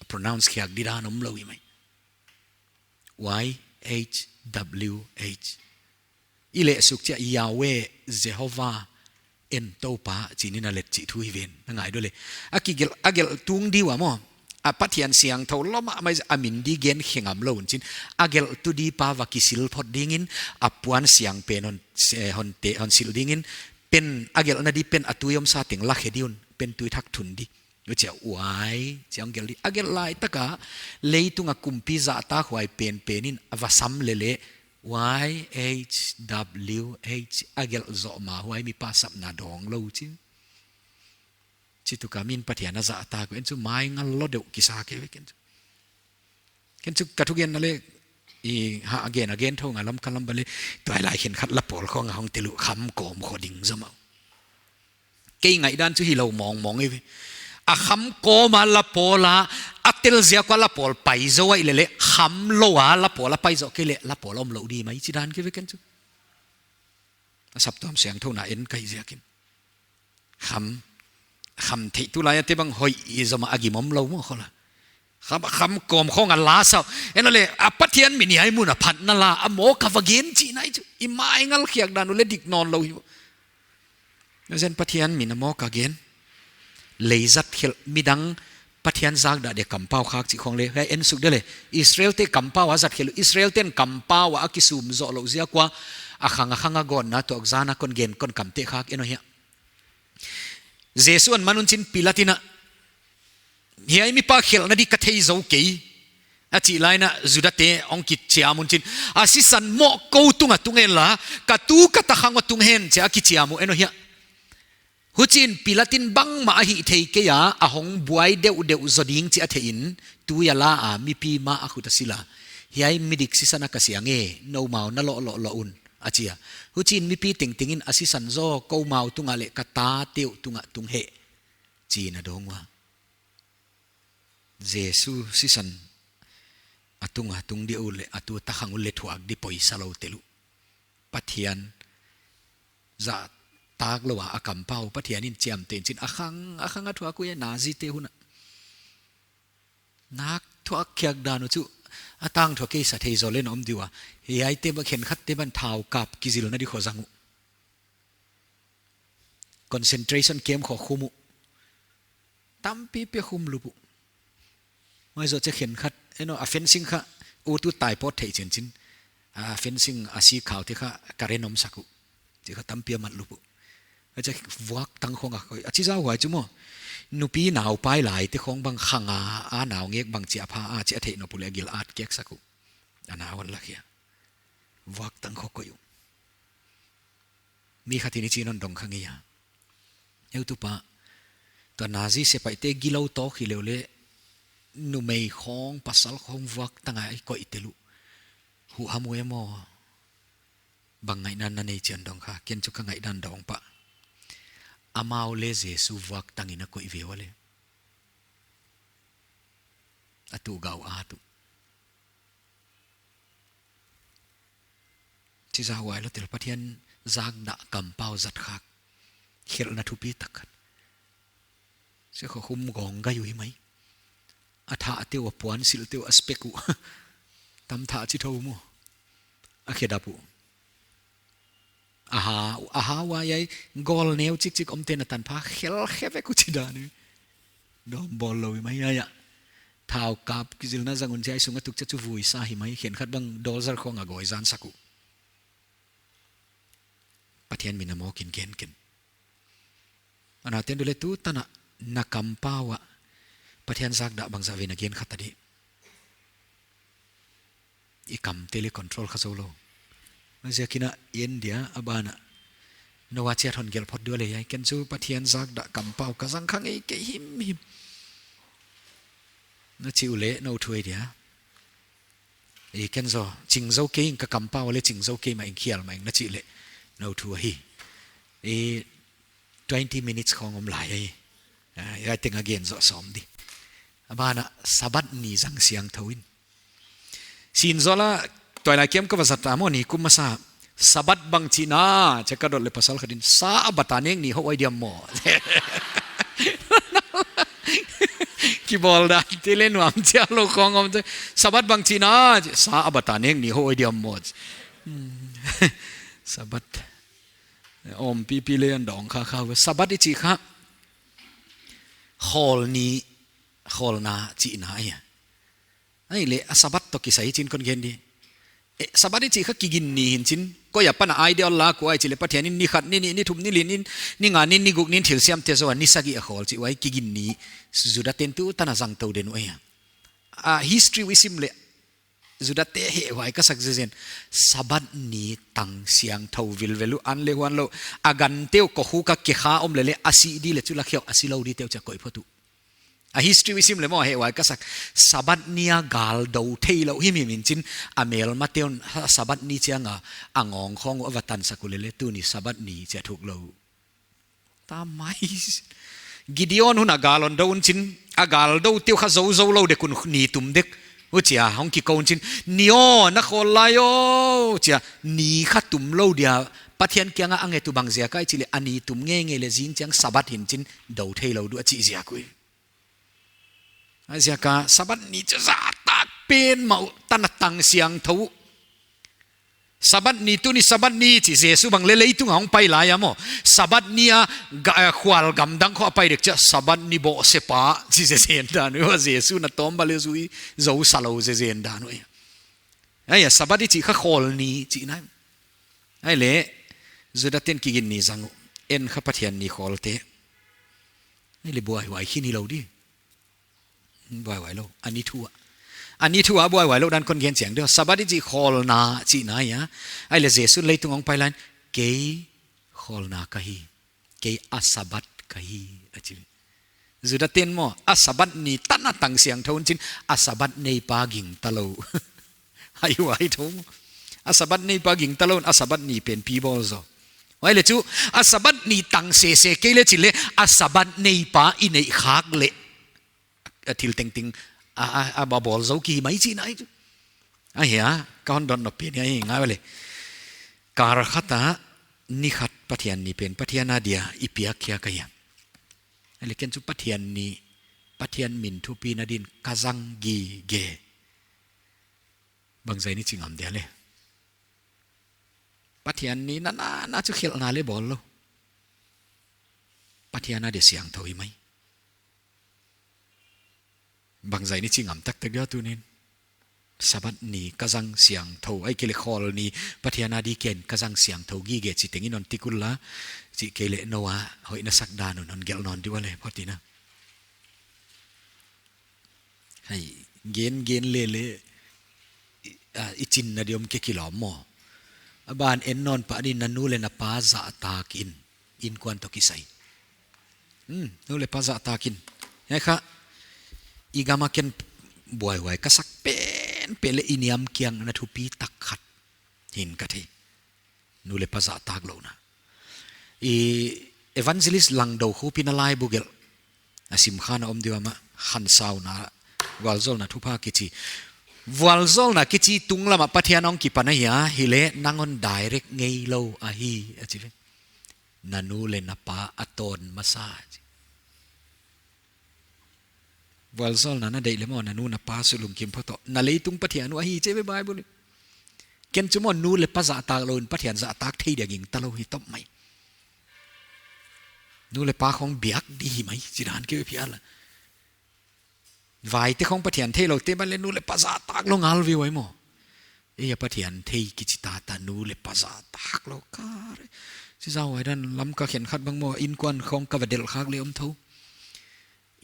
Pronounce khiak di dan om lou hi mai. Y H W H. I leh suk chia Yahweh, Jehovah, en Toupa, chi ni na let chi thu hi ven. Na ngai do le. A kigelh, a gelh tung di ua maw. A Pathian siangthou lou mahmah a min di gen khe ngam lou un chin. A gelhtu di pa va kisil phot dingin a puan siang pen hon, eh, hon te, hon sil dingin pen a gelhna di pen a tui om sa teng la khe di un pen tui thak thun di. Huchia Y, chiang gelh di. A gelh lai taka, leitung a kumpi zahtak huai penpen in a va sam lele. Y H W H a gelh zoh ma huai mi pa sapna dawng lou chi. Chi tu ka min Pathian a zahtak uh en chu mai ngal lo deuh kisa ke ve ken chu. Ken chu ka thugenna le, i ha again, again tho nga lam ka lam ba le, tuailai khenkhat la pawl khawng a hong tel uh kham kawm kho ding zomah. Kei ngaihdan chu hi lou mawngmawng e ve. A kham kawm a la pawl a, a tel ziak ua la pawl pai zou a i le le, kham lou a la pawl a pai zou kei le, la pawl om lou di mai chi dan ke ve ken chu. A saptuam siangthou na en ka hih ziakin. Kham, Kham theih tu laia te bang hoih i zom a gim om lou maw khola. Kham, kham kawm khong a la sau. Enaw le, a Pathian min hiai mun a phatna la, a mawk a va gen chihna i chu. I mai ngal khiak dan uh le dik nawn lou hi. Zen Pathian min a mawk a gen. Lei zat khelh midang Pathian zak dah dia kampau khak chih khong le. Hiai en suk de le. Israel te kampau a zat khelh. Israel ten kampau a kisum zoh lou ziak ua. A khang a khang a gawtna tuak zan a kon gen kon kamte khak enaw hia. Jesu hon man un chin Pilat in a, hiai mipa khelhna di ka thei zou kei, a chih lai in a Juda te hong kichiam un chin, a sisan mawk kou tung a tung hen la, ka tu ka ta khang a tung hen chi a kichiam uh enaw hia. Huchiin Pilat in bangmah a hih theikei a, a hong buai deuhdeuh zaw ding chih a theih in, tui a la a mipi mah a khut a sil a. Hiai midik sisan a ka siang e, noumau na loh loh loh un, a chi a. Huchiin mipi tengteng in a sisan zaw koumau tung a le ka tate uh tung a tung hen, chiin a dawng ua. Jesu sisan a tung a tung di uh le, a tu ta khang uh le thuak di poisa lou tel uh. Pathian zahtak lou a, a kampau Pathian in chiamteh in chin a khang, a khang a thuak uh e Nazi te hun a. Nak thuak khiak dan uh chu, a tangthu a kei sa thei zaw le na om di ua. Hiai te bang khenkhat te bang thau kap kizilna di khua zang uh. Concentration camp khua khum uh. Tampipi khum lup uh. Mai zaw che khenkhat, enaw, a fencing kha, u tu tai pawt theih chin chin. A fencing a si khau te kha, ka ren om sak uh. Chi kha tampi a mat lup uh. A che vuak tang khong a koih. A chi zau huai chu maw. Nupi nau pai lai te khong bang khang a, a nau ngek bang chi a pha a, chi a theih nop uh le a gil at kek sak uh. A nau hon la khia. Vuak tang khong koih uh. Mi khat in i chi non dong kha ngei a. Eu tu pa, tua Nazi sepaih te gilou tawk hi leu le, numei khong, pasal khong vuak tang a i koih tel uh. Huham uh e maw. Bang ngaihna na nei chian dong kha, ken chu ka ngaihdan dong pa. Amau le Jesu vuak tang in a koih ve ua le. A tu gau a tu. Chi zah huai lou tel Pathian zak dah kampau zat khak. Khelhna thupi tak khat. Se kho khum gawng gai uh hi mai. A thah te uh a puan silh te uh a spek uh. Tam thah chi tho maw. A khedap uh. Aha, aha wa yai gol neu chik chik om te na tanpha khel khe vek uh chi dan uh. Dawm bawl lou hi mai a. Thau kap kizilna zang un chi a sung a tuk cha chu vui sa hi mai khenkhat bang dawlzar khong a goi zan sak uh. Pathian min a mawk in gen ken. Ana ten du le tu tan a na kampau a Pathian zak dah bangzah vei na gen khat a di. I kam te le control kha zou lou. Ziakin a en dia a ban a. Na wa chiat hon gelh phot di ua le hiai. Ken chu Pathian zak dah kampau ka zang kha ngei kei himhim. Na chi uh le na uh thuai dia. I ken zaw, ching zou kei ing ka kampau le ching zou kei mah ing khial mah ing na chih le. Na uh thuai hi. I twenty minutes khong om lai hi. A, hiai teng a gen zaw sawm di. A ban a Sabbath ni zang siangthou in. Sin zaw la, tuailai kiam ka va zat a maw ni kum masa. Sabbath bang chihna, che ka dot le pasal khat in, Sabbath a nek ni hoih diam maw. Kibawl dan te le nuam chiat lou khong om te. Sabbath bang chihna, Sabbath a nek ni hoih diam maw. Hmm. Sabbath. Om pipi le an dong kha kha. Sabbath i chih kha. Khawl ni, khawlna chihna ahi a. Ahihleh, a Sabbath toh kisai chin kon gen di. Eh, Sabbath i chih kha kigin ni hi'n chin. Koi apan a idea la kua i chih leh Pathian in ni khat, ni nih, ni thum, ni li, ni, ni nga, ni, ni guk, ni thilsiam te zaw a ni sagih a khawl chih uh ahi kigin ni. Juda ten tu tan a zang tou den uh ahi a. A history uh i sim leh Juda te hehhuai ka sak zezen. Sabbath ni tang siangthou vilvel uh an le huan lou. A gan te uh kokhuk a kekha om leh le a si di le chu la khia uh a si lou di te uh chia koih phot uh. A history uh i sim leh maw hehhuai ka sak. Sabbath ni a gal dou thei lou himhim in chin a melma te un Sabbath ni chiang a a ngawng khong uh a va tan sak uh leh le tuni Sabbath ni chia thuk lou. Ta mai. Gideon hun a gal hon dou un chin a gal dou te uh kha zou zou lou dek un ni tum dek. Huchia hong kikou un chin ni aw na khawl lai aw chia ni kha tum lou dia Pathian kiangah a nget uh bang ziak ahia chih leh a ni tum ngeingei leh zing chiang Sabbath hi'n chin dou theilou di uh a chih ziak uh. A ziak a Sabbath ni chu zahtak pen mah uh, tan a tang siangthou uh. Sabbath ni, tuni Sabbath ni chi Jesu bang leh leitung a hong pai lai a maw, Sabbath ni a ga-, eh, khual gam dang khawng a pai dek chiang Sabbath ni bawhsepa chi zezen dan uh, Jesu na tawm bang leh zui zou salou zezen dan uh. Ahi a, Sabbath i chih kha khawl ni chihna. Ahihleh Judate'n kiginni zang uh, en kha Pathian ni khawlte. Ahihleh buaihuai khin hilou di. Buaihuai lou. A ni thu ah. A ni thu ah buaihuai lou dan kon gen chiang di uh. Sabbath i chih khawlna chihna ahi a. Ahihleh Jesu'n leitung hong pai lai in, kei khawlna ka hi. Kei a Sabbath ka hi, a chi. Judate'n maw, a Sabbath ni tan a tang siangthou uh chin, a Sabbath neipa gingta lou. Hai huai thou maw. A Sabbath neipa gingta lou in, a Sabbath ni pen pi bawl zaw. Huai leh chu, a Sabbath ni tang sese kei leh chih leh, a Sabbath neipa i neih khak leh a thil tengteng a, a, a ba bawl zou ki hi mai chihna ahi chu. Ahi a, ka hon dot nop pen ahi ngai leh. Kar khat a ni khat Pathian ni pen Pathian a dia i piak khia ka hi a. Ahihleh ken chu Pathian ni, Pathian min thupina din ka zang gige. Bangzah i chi ngam dia leh. Pathian ni na na na chu khelhna leh bawl lou. Pathian a dia siangthou hi mai. Bangzah i chi ngam taktak dia tuni'n. Sabbath ni ka zang siangthou, ahihkeileh khawl ni Pathian a di ken ka zang siangthou gige chi tengin hon ti kul la, chih kei leh nou a hoih na sak dan un hon gelh nawn di ua leh phot in a. Hai, gen gen leh leh, i, a, i chinna di om kei kilawm maw. A ban en nawn pah di, na nu leh na pa zahtak in, innkuan toh kisai. Hmm, nu leh pa zahtak in. Hiai kha, i gam a ken buaihuai ka sak pen pen leh i niam kiang na thupi tak khat hi'n ka thei. Nu leh pa zahtak louhna. I Evangelist Langdou Khup in a laibu gelh a sim kha na om di ua mah, Khansauna, Vualzawlna Thupha kichi. Vualzawlna kichi tunglam ah Pathian hong kipan ahi a, hileh nang hon direct ngeilou ahi, a chi ve. Na nu leh na pa a tawn masa, a chi. Vualzawlna na deih leh maw, na nu na pa sung lungkim phot toh. Na leitung Pathian uh ahi chi ve Bible in. Ken chu maw nu leh pa zahtak lou in Pathian zahtak thei dia gingta lou hi top mai. Nu leh pa khawng biak di hi mai, chi dan kei phial a. Vaite khawng Pathian theilou te ban leh nu leh pa zahtak lou ngal ve uai maw. Ei a Pathian thei kichi ta ta nu leh pa zahtak lou kar. Chi zah uai dan Lamka khenkhat bang maw, innkuan khawng ka va delh khak leh om thou.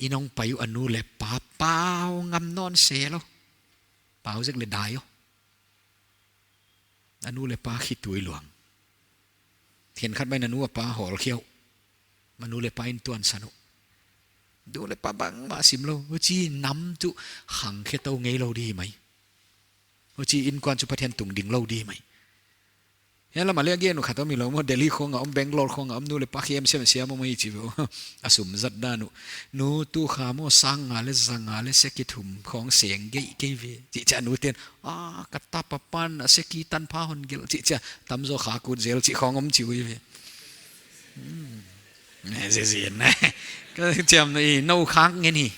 Inn hong pai uh a nu leh pa pau ngam nawn se lou. Pau zek leh dai uh. A nu leh pa khitui luang. Khenkhat bang a nu a pa hawl khia uh. A nu leh pa in tuansan uh. Nu leh pa bangmah sim lou. Huchi nam chu khang khe tou ngeilou di mai. Huchi innkuan chu Pathian tungding lou di mai. Hiai lam a leh gen uh khat om hilou maw, Delhi khawng a om, Bangalore khawng a om, nu leh pa khem siam siam om hi chi ve. A sum zat dan uh. Nu tu kha maw sang nga leh za nga leh seki thum khawng seng gei kei ve. Chih chiang nu te'n, a, ka tapa pan a seki tanpha hon gelh chih chiang, tamzaw kha kut zel chih khawng om chi uh ve. Hmm. Ne, zezen ne. Ka chiam na i nou khak ngen hi.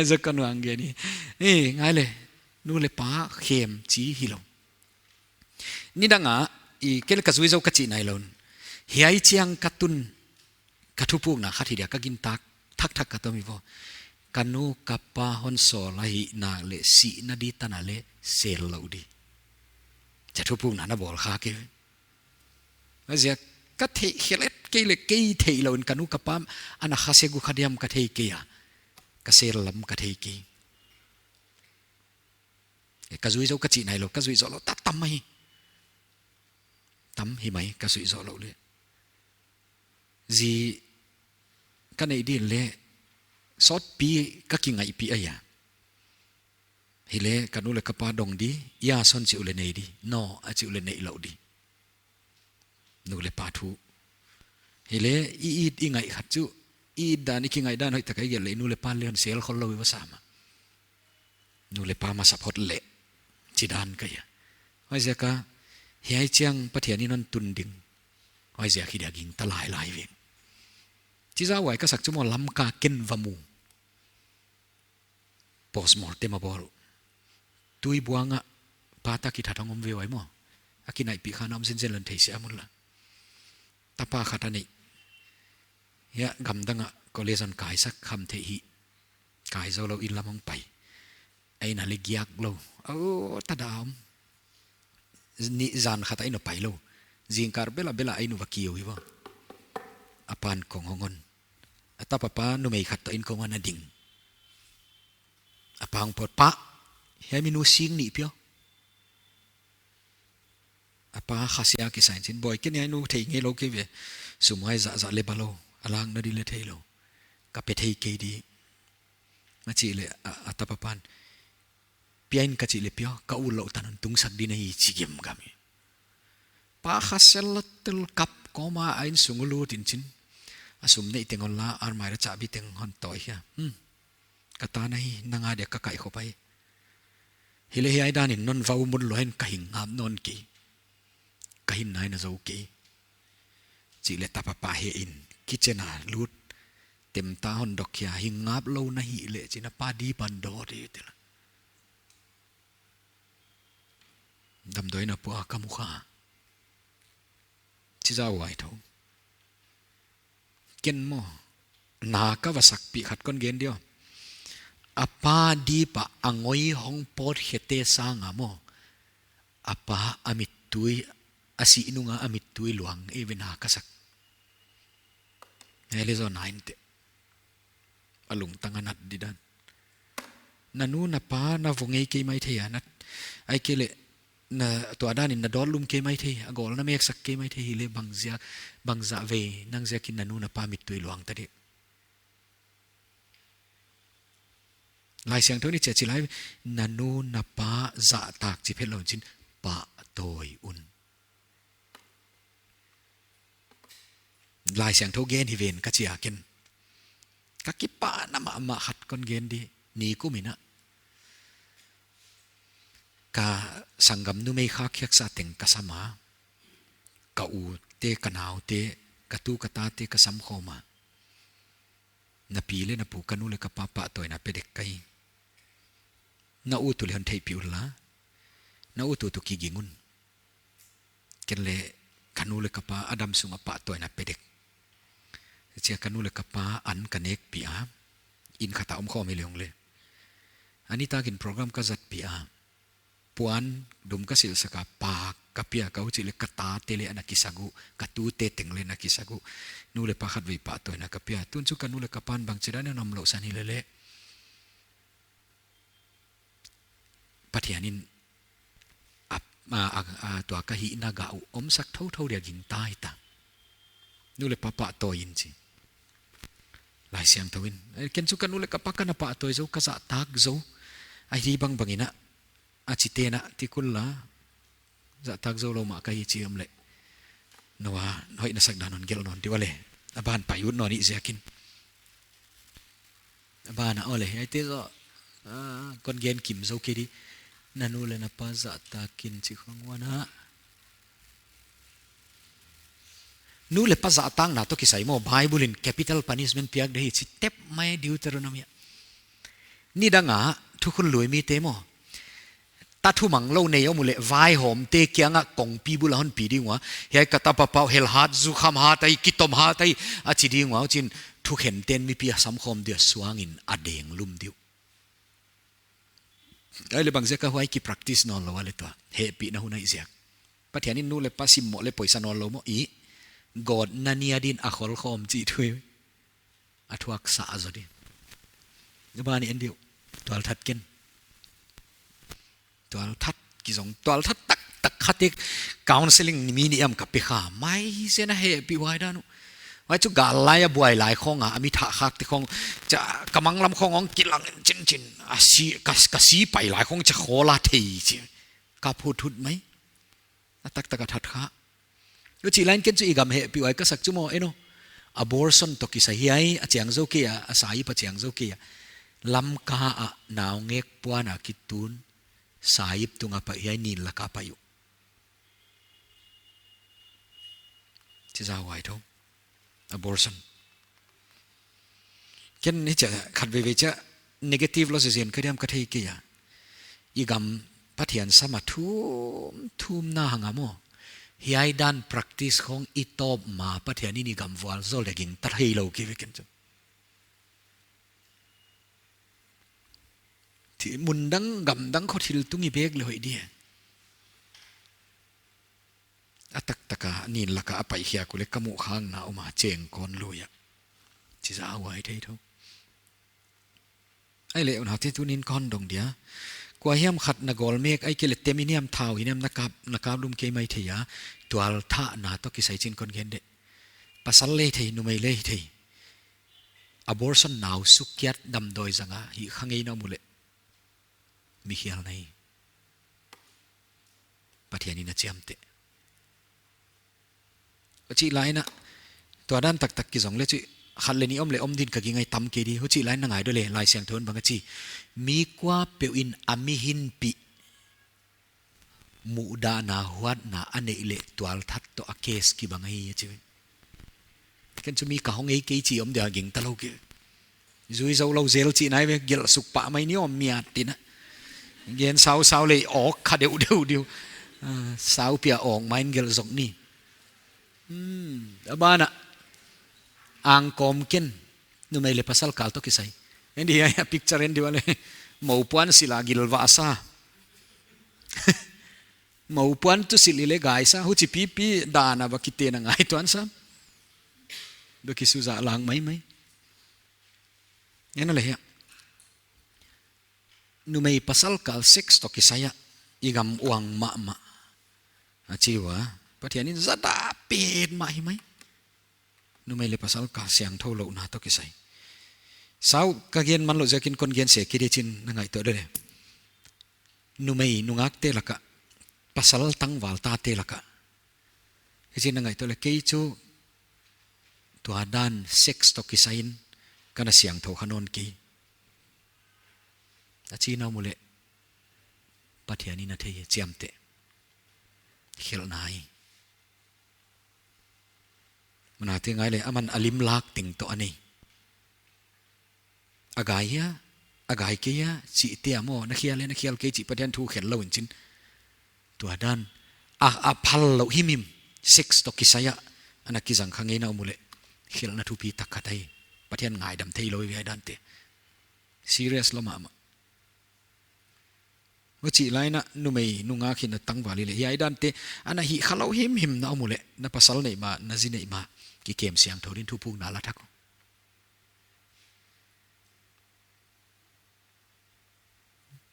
Zak ka nuang gen hi. I, ngai leh. Nu leh pa khem chi hilou. Nidang a, i kei leh ka zui zou ka chih nai lou. Hiai chiang ka tun, ka thupukna khat hi dia ka gintak thakthak ka tom hi vo. Ka nu ka pa hon sawl ahihna leh sihna di tan a leh sel lou di. Chih thupukna na bawl kha kei. A ziak ka theih khelet kei leh kei theih lou in ka nu ka pa ana kha sek uh kha diam ka thei kei a. Ka sel lam ka thei kei. E, ka zui zou ka chih nai lou, ka zuih zoh lou ta tam hi. Tam hi mai ka zuih zoh lou leh. Zi ka neih di leh sawtpi ka kingaihpih ahi a. Hileh ka nu leh ka pa dong di, ya son chih uh leh nei di, no a chih uh leh neih lou di. Nu leh pa thu. Hileh i it i ngaih khat chu, i it dan i kingaih dan hoihtak a i gelh leh nu leh pa leh hon sel khol lou i va sa mah. Nu leh pa masa phot leh. Chi dan ka hi a. Huaiziak a Hiai chiang Pathian in hon tun ding. Huaiziak hi dia gingta lailai veng. Chizah uai ka sak chu maw, Lamka ken va mu. Post mortem a bawl. Tuibuang ah pa ta kithat hong om ve uai maw. A kinaihpih kha na om zenzen lou in theisiam un la. Tapa khat a neih. Hiai gamdang ah college hon kaisak khamtheih hi. Kai zou lou in lam hong pai. Ei na le giak lou. Aw, ta da om. Ni zan khat a ei na pai lou. Zingkal bel a bel a ei nu va kiu hi va. A pa'n kong hong on. A tapa pa numei khat toh in kong a na ding. A pa hong pawt, "Pa, hiai mi nu sing nih pia." A pa khasia kisai in chin, "Bawi, ken hiai nu thei ngei lou kei ve. Sum huai zah zah le ba lou. A lak na di le thei lou. Ka pe thei kei di." A chih leh, a, a tapa pa'n, "Pia in," ka chih leh, "Pia, ka ut louh tan hon tungsak di na hi," chi gimgam hi. Pa kha sel la tel kap kawm a, a innsung uh lut in chin. A sum neih teng hon la, armai ra chabi teng hon tawi hia. "Hmm. Ka ta na hi, nang a dia ka kaikhop ahi. Hileh hiai dan in non va um un lou hen ka hing ngap nawn kei. Ka hinna in a zou kei." Chih leh tapa pa heh in, kitchen a lut. Temta hon dok hia, "Hing ngap lou na hih leh," chin a pa dip a hon dawt hi tel a. Damdawi na pua ka mu kha. Chizah uai tho. Ken maw, na ka va sakpih khat kon gen di aw. A pa dip a a ngoi hong pawt khete sang a maw, a pa a mittui, a sih nung a a mittui luang ei ve na ka sak. Hiai leh zaw na inteh. A lungtang a nat di dan. Na nu na pa na vo ngei kei maithei a, na, ahihkeileh na tua dan in na dawt lum kei maithei, a gawl na meksak kei maithei hileh bangziak, bangzah vei nang ziakin na nu na pa mittui luang ta di. Laisiangthou in chia chi lai, na nu na pa zahtak chi phet lou in chin, pahtawi un. Laisiangthou gen hi ven ka chi a ken. Ka kipahna mahmah khat kon gen di, nikum in a. Ka sanggam numei kha khiaksa teng ka sam a. Ka u te, ka nau te, ka tu ka ta te ka sam khawm a. Na pi leh na pu, ka nu leh ka pa pahtawina pe dek ka hi. Na ut uleh hon theihpih un la. Na ut ut uh kiging un. Ken leh ka nu leh ka pa a dam sung a pahtawina pe dek. Chia ka nu leh ka pa an ka nekpih a. Inn khat a om khawm hi leng leh. A nitakin program ka zatpih a. Puan dum ka silhsak a, pa ka pia, ka u chih leh ka ta te leh ana kisak uh, ka tu te teng leh ana kisak uh. Nu leh pa khatvei pahtawina ka pia. Tun chu ka nu leh ka pa'n bangchidan in a om louh san hileh leh, Pathian in a, a, a, a tua ka hihna gah uh omsak thouthou dia gingta hi ta. Nu leh pa pahtawi in chi. Laisiangthou in. Eh, ken chu ka nu leh ka pa ka na pahtawi zou, ka zahtak zou. Ahi bangbang in a, a chite'n a, ti kul la. Zahtak zou lou mah ka hi chi om leh. Noah, hoih na sak dan hon gelh nawn di ua leh. A ban pai ut nawn i ziakin. A ban a aw leh, hiaite zaw. Ah, kon gen kim zou kei di. Na nu leh na pa zahtak in chi khong ua na. Nu leh pa zahtakna toh kisai maw, Bible in capital punishment piak di hi chi tep mai Deuteronomy a. Nidang a, thukhun lui mite maw. Ta thumang lou nei om uleh vaihawmte kiang a kongpi bul a hon pi ding ua. Hiai ka tapa pa uh hel hat, zukham hat ahi, kitom hat ahi, a chi ding ua. Chin thukhen ten mipi a samkhawm dia suang in a deng lum di uh. Ahihleh bangziak a huai ki practice nawn lou a leh tua. Hehpihna hun ahih ziak. Pathian in nu leh pa simmoh leh poisa nawn lou maw i. Gawtna ni a din a khol khawm chih thu hi. A thuak sa a zaw di. Nubani en di uh. Tualthat ken. Tualthat kizong. Tualthat taktak khat i counseling mi nih a ka pe kha. Mai zen a hehpih huai dan uh. Huai chu gal lai a buai lai khong a, a mi thah khak te khong. Chia ka manglam khong hong kilang in chinchin. A si, ka, ka si pai lai khong chia khawl a thei chi. Ka phut thut mai. A taktak a that kha. Huchi lai in ken chu i gam hehpih uai ka sak chu maw, en aw. Abortion toh kisai hiai a chiang zou kei a, a saip a chiang zou kei a. Lamka a naungek puan a kitun saip tung a pai hiai nin lak a pai uh. Chi zah huai tho. Abortion. Ken hichia khat veve chia negative lou zen ka diam ka thei kei a. I gam Pathian sam a thum, thumna hang a maw. Hiai dan practice khong i tawp ma Pathian in i gam vualzawl dek in ta thei lou kei ve ken chu. Thi mun dang gam dang khawng thil tung i bek le hoih dia. A taktak a nin lak a a paihkhiak uleh ka muh khakna om a cheng kon lui a. Chi zah huai thei tho. Ahihleh unaute tuni'n kon dong dia. Kua hiam khat na gawl mek ahihkeileh tem in hiam thau in hiam na kap, na kap lum kei maithei a. Tualthahna toh kisai chi'n kon gen de. Pasal leh thei, numei leh thei. Abortion nau sukkiat damdawi zang a hih kha ngei na om uleh mi khial na hi. Pathian in a chiamteh. Huchi lai in a, tua dan taktak kizong leh chu, khat leh nih om leh om din ka gingta kei di, huchi lai in na ngaihdawn leh, Laisiangthou in bang a chi. Mi kuapeuh in a mihingpih muhdahna, huatna a neih leh tualthat toh a case kibang ahi a chi. Ken chu mi ka hong ei kei chi om dia gingta lou kei. Zui zou lou zel chih nai ve, gelh suk pah mai ni om mia tina. Gen sau sau leh awk kha deuh deuh deuh. Ah, sau pia awk mai in gelh zong ni. Hmm, a ban ah. Angkawm ken. Numei leh pasal kal toh kisai. En di hiai a picture en di uleh. Moupuan sil a gil va sa. Moupuan tuh sil i leh gai sa. Huchi pipi dan a va kite na ngaihtuah sa. Ba kisuzah lang maimai. En a leh hia. Numei pasal kal sex toh kisai a i gam uang mahmah. A chi ua, Pathian in zat a petmah hi mai. Numei leh pasal kal siangthou louhna toh kisai. Sau ka gen man lou ziakin kon gen sek kei di chi'n na ngaihtuah de leh. Numei, nungakte lak a, pasal tangval tate lak a. Hichi'n na ngaihtuah leh kei chu tua dan sex toh kisai in ka na siangthou kha nawn kei. A chi na om uleh Pathian in a thei chiamteh. Khelhna hi. Manaute ngai leh aman a lim lak teng toh a nei. A gai hia, a gai kei hia, chih te a maw, na khial leh na khial kei chih Pathian thu khen lou in chi'n. Tua dan, a, a phal lou himhim, sex toh kisai a, ana kizang kha ngei na om uleh. Khelhna thupi tak khat ahi, Pathian ngaidam thei lou i ve dan te. Serious lou mahmah. Huchi lai in a numei nungak hihna tangval i leh. Hiai dan te, ana hih kha lou himhim na om uleh. Na pasal neih ma, na zi neih ma. Kikem siangthou din thupukna la thak.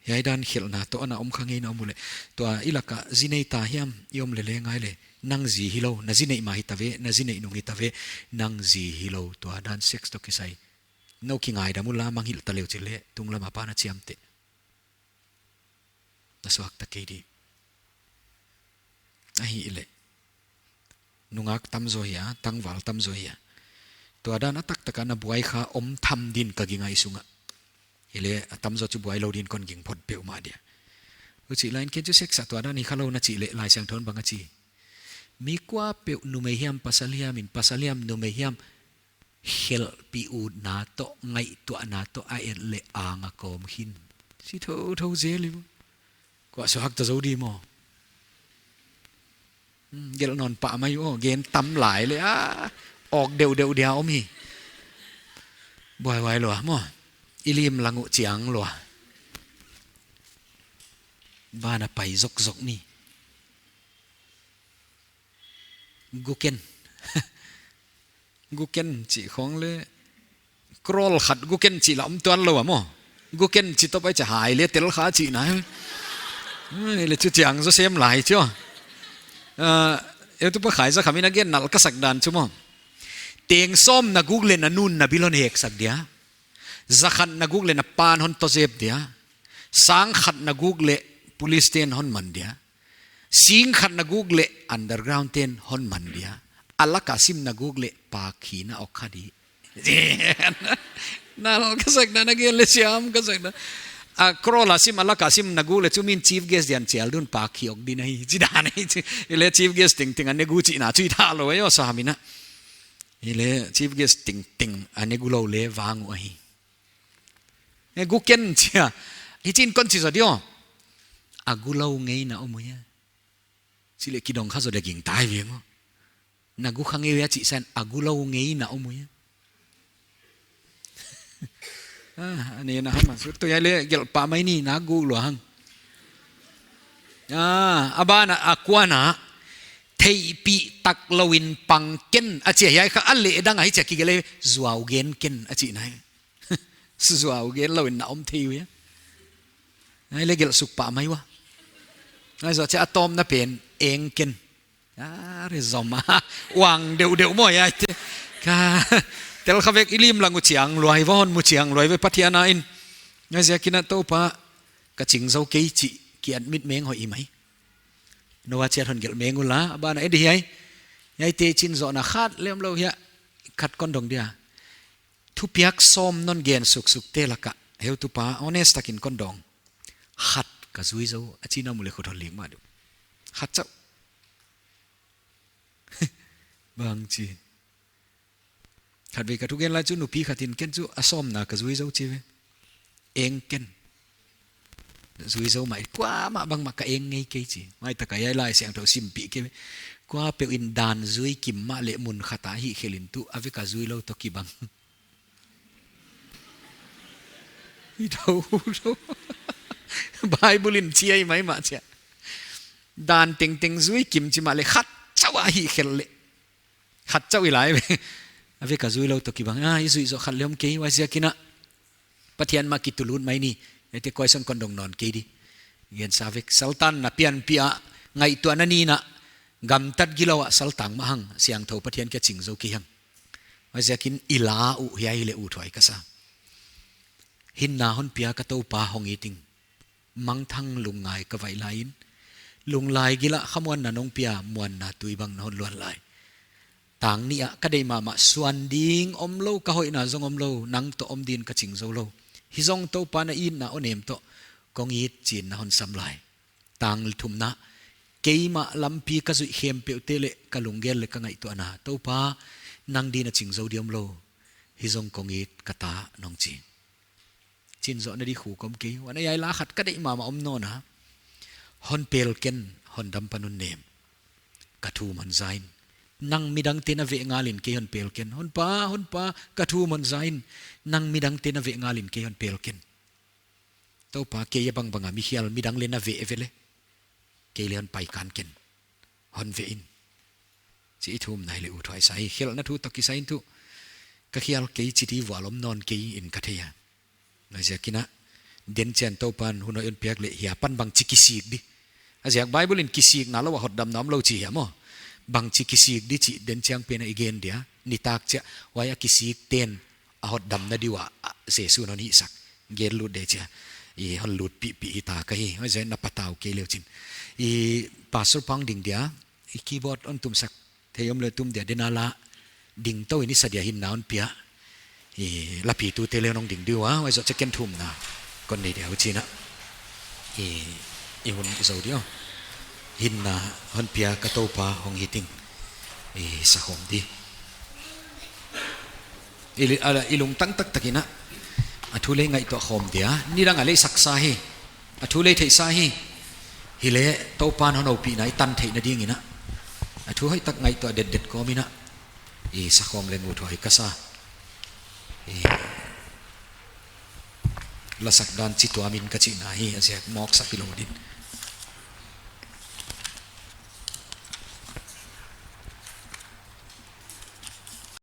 Hiai dan khelhna toh ana om kha ngei na om uleh. Tua i lak a zi nei ta hiam i om leh leh ngai leh. Nang zi hilou, na zi neih ma hita ve, na zi neih nung hita ve, nang zi hilou. Tua dan sex toh kisai. Nou kingaidam ula mangngilh ta leh chi leh, tunglam a pan a chiamteh. Na suakta kei di. Ahihleh. Nungak tamzaw hia, tangval tamzaw hia. Tua dan a taktak a na buai kha om tham din ka gingai sung a. Hileh a tamzaw chu buai lou din kon ging phot peuhmah dia. Huchi lai in ken chu sex a tua dan hi kha lou na chih leh Laisiangthou in bang a chi. Mi kuapeuh numei hiam pasal hiam in pasal hiam numei hiam khelhpih utna toh, ngaihtuahna toh a et leh ang a kawm khin. Si thouthou zel i maw. Kua suakta zou di maw. Hmm, gelh nawn pah mai aw, gen tam lai leh a. Awk deuhdeuh dia om hi. Buaihuai lua maw. I lim lang uh chiang lua. Ban a pai zokzok ni. Guken. Guken chih khong leh. Crore khat guken chih la om tuan lou a maw. Guken chih toh pai cha hai leh tel kha chih na. Ai leh chu chiang zaw sem lai chu. Ah, YouTube a Khaizakham in a gen nal ka sak dan chu maw. Teng sawm na guk leh na nu'n na bil hon heksak dia. Za khat na guk leh na pa'n hon tozep dia. Sang khat na guk leh police te'n hon man dia. Sing khat na guk leh underground te'n hon man dia. A lak a sim na guk leh pakhi na awk kha di. Nal ka sak na na gen leh siam ka sak na. A crore a sim, a lakh a sim na gu le chu min chief guest di'n chial dun pak hi ok din ahi. Chi dan ahi chi. Ile chief guest tengteng a ne gu chihna chu i thei lou e, o sa mina. Ile chief guest tengteng a ne gu lou le vang uh ahi. E gu ken chia. Hichi'n kon chi zaw di o. A gu lou ngei na om uh hia. Chi le kidong kha zaw de ging tai ve maw. Na gu kha ngei ve a chih san a gu lou ngei na om uh hia. Ah, ani na hama su tu ya le gelh pah mai ni na gu lou hang. Ah, a ban a kuan a theihpih tak lou in pang ken a chi hiai kha a le dang ahi chia kigelh le zuau gen ken a chi nai. Zuau gen lou in na om thei uh hia. Ai le gelh suk pah mai ua. Ai zaw chia a tawmna pen eng ken. A re zom a. Uang deuhdeuh maw ai te. Ka tel kha vek i lim lang uh chiang luai ve, hon mu chiang luai ve Pathian a in. Ngai ziakin a Toupa ka ching zou kei chih ki admit meng hoih hi mai. Noah chiat hon gelh meng ula, a ban a e di hiai. Hiai te chin zohna khat lem lou hia. Khat kon dong dia. Thupiak sawm non gen suksuk te laka heutupa honest takin kon dong. Khat ka zui zou, a chihna mu le khut hon lik mah di uh. Khat chauh. Bang chi. Khatvei ka thugen lai chu nupi khat in ken chu a sawmna ka zui zou chi ve. Eng ken. Zui zou mai, kuamah bangmah ka eng ngei kei chi. Mai taka hiai Laisiangthou simpih kei ve. Kuapeuh in dan zui kim mah le mun khat a hihkhelh in tu, a vek a zui lou toh kibang. Hi thou, thou. Bible in chi ahi maimah chia. Dan tengteng zui kim chi mah le khat chauh a hihkhelh le. Khat chauh i lai ve. A vek a zui lou toh kibang. Ah, i zui zoh khat le om kei, huaiziakin a Pathian mah kitulut mai ni. Eite question kon dong nawn kei di. Gen sa vek. Saltan na pianpih a ngaihtuahna ni na gamtat gilou a saltang mah hang, siangthou Pathian kia ching zou kei hang. Huaiziakin i la uh hiai le uthuai ka sa. Hinna hon pia ka Toupa hong it ing. Mangthang lungngai ka vaih lai in. Lunglai gil a khamuanna nong pia, muanna tui bang na hon luan lai. Tang nih a ka deih mahmah suan ding om lou, ka hoihna zong om lou, nang toh om din ka ching zou lou. Hi zong Toupa na itna hon nem toh, kong it chi'n na hon sam lai. Tang thumna, keimah lampi ka zuih khempeuh te le ka lunggel le ka ngaihtuahna. Toupa, nang din a ching zou di om lou. Hi zong kong it ka ta nong chi. Chin zohna di khuk om kei. Huan a hiai la khat ka deih mahmah om nawn a. Hon pel ken, hon dam pan hon nem. Ka thum hon za in. Nang midangte na veh ngal in kei hon pel ken. Hon pa, hon pa, ka thum hon za in. Nang midangte na veh ngal in kei hon pel ken. Toupa kei a bangbang a mi khial midang le na veh ve le. Kei le hon pai kan ken. Hon veh in. Chi i thumna hi le uthuai sa hi, khelhna thu toh kisai in tu. Ka khial kei chi di vual om nawn kei in ka thei a. Huaiziakin a, den chian Toupan hun hoih hon piak le hiai apan bangchi kisik di. A ziak Bible in kisikna lou a hotdamna om lou chi hia maw. Bangchi kisik di chih den chiang pen a i gen dia. Nitak chia, huai a kisik ten a hotdamna di ua, a, Jesu'n hon hihsak. Gen lut de chia. I hon lut pihpih hita ka hi. Huaiziak na patau kei leu chin. I Pastor Pang ding dia. I keyboard hon tumsak thei om le tum dia, den a la ding tou in i sa dia, hinna hon pia. I lapitute le nong ding di ua, huai zoh chia ken thumna kon nei dia uh chi'n a. I, i hun zou di o. Hinna hon pia ka Toupa hong it ing. I sa khawm di. I li-, a, i lungtang taktak in a. A thu le ngaihtuah khawm dia. Nidang a le saksa hi. A thu le theihsa hi. Hi le Toupan hon ompihna i tan theihna ding in a. A thu hoihtak ngaihtuah detdet kawm in a. I sa khawm le uthuai ka sa. I lasak dan chituam in ka chihna hi, a ziak mawk sa pilou din.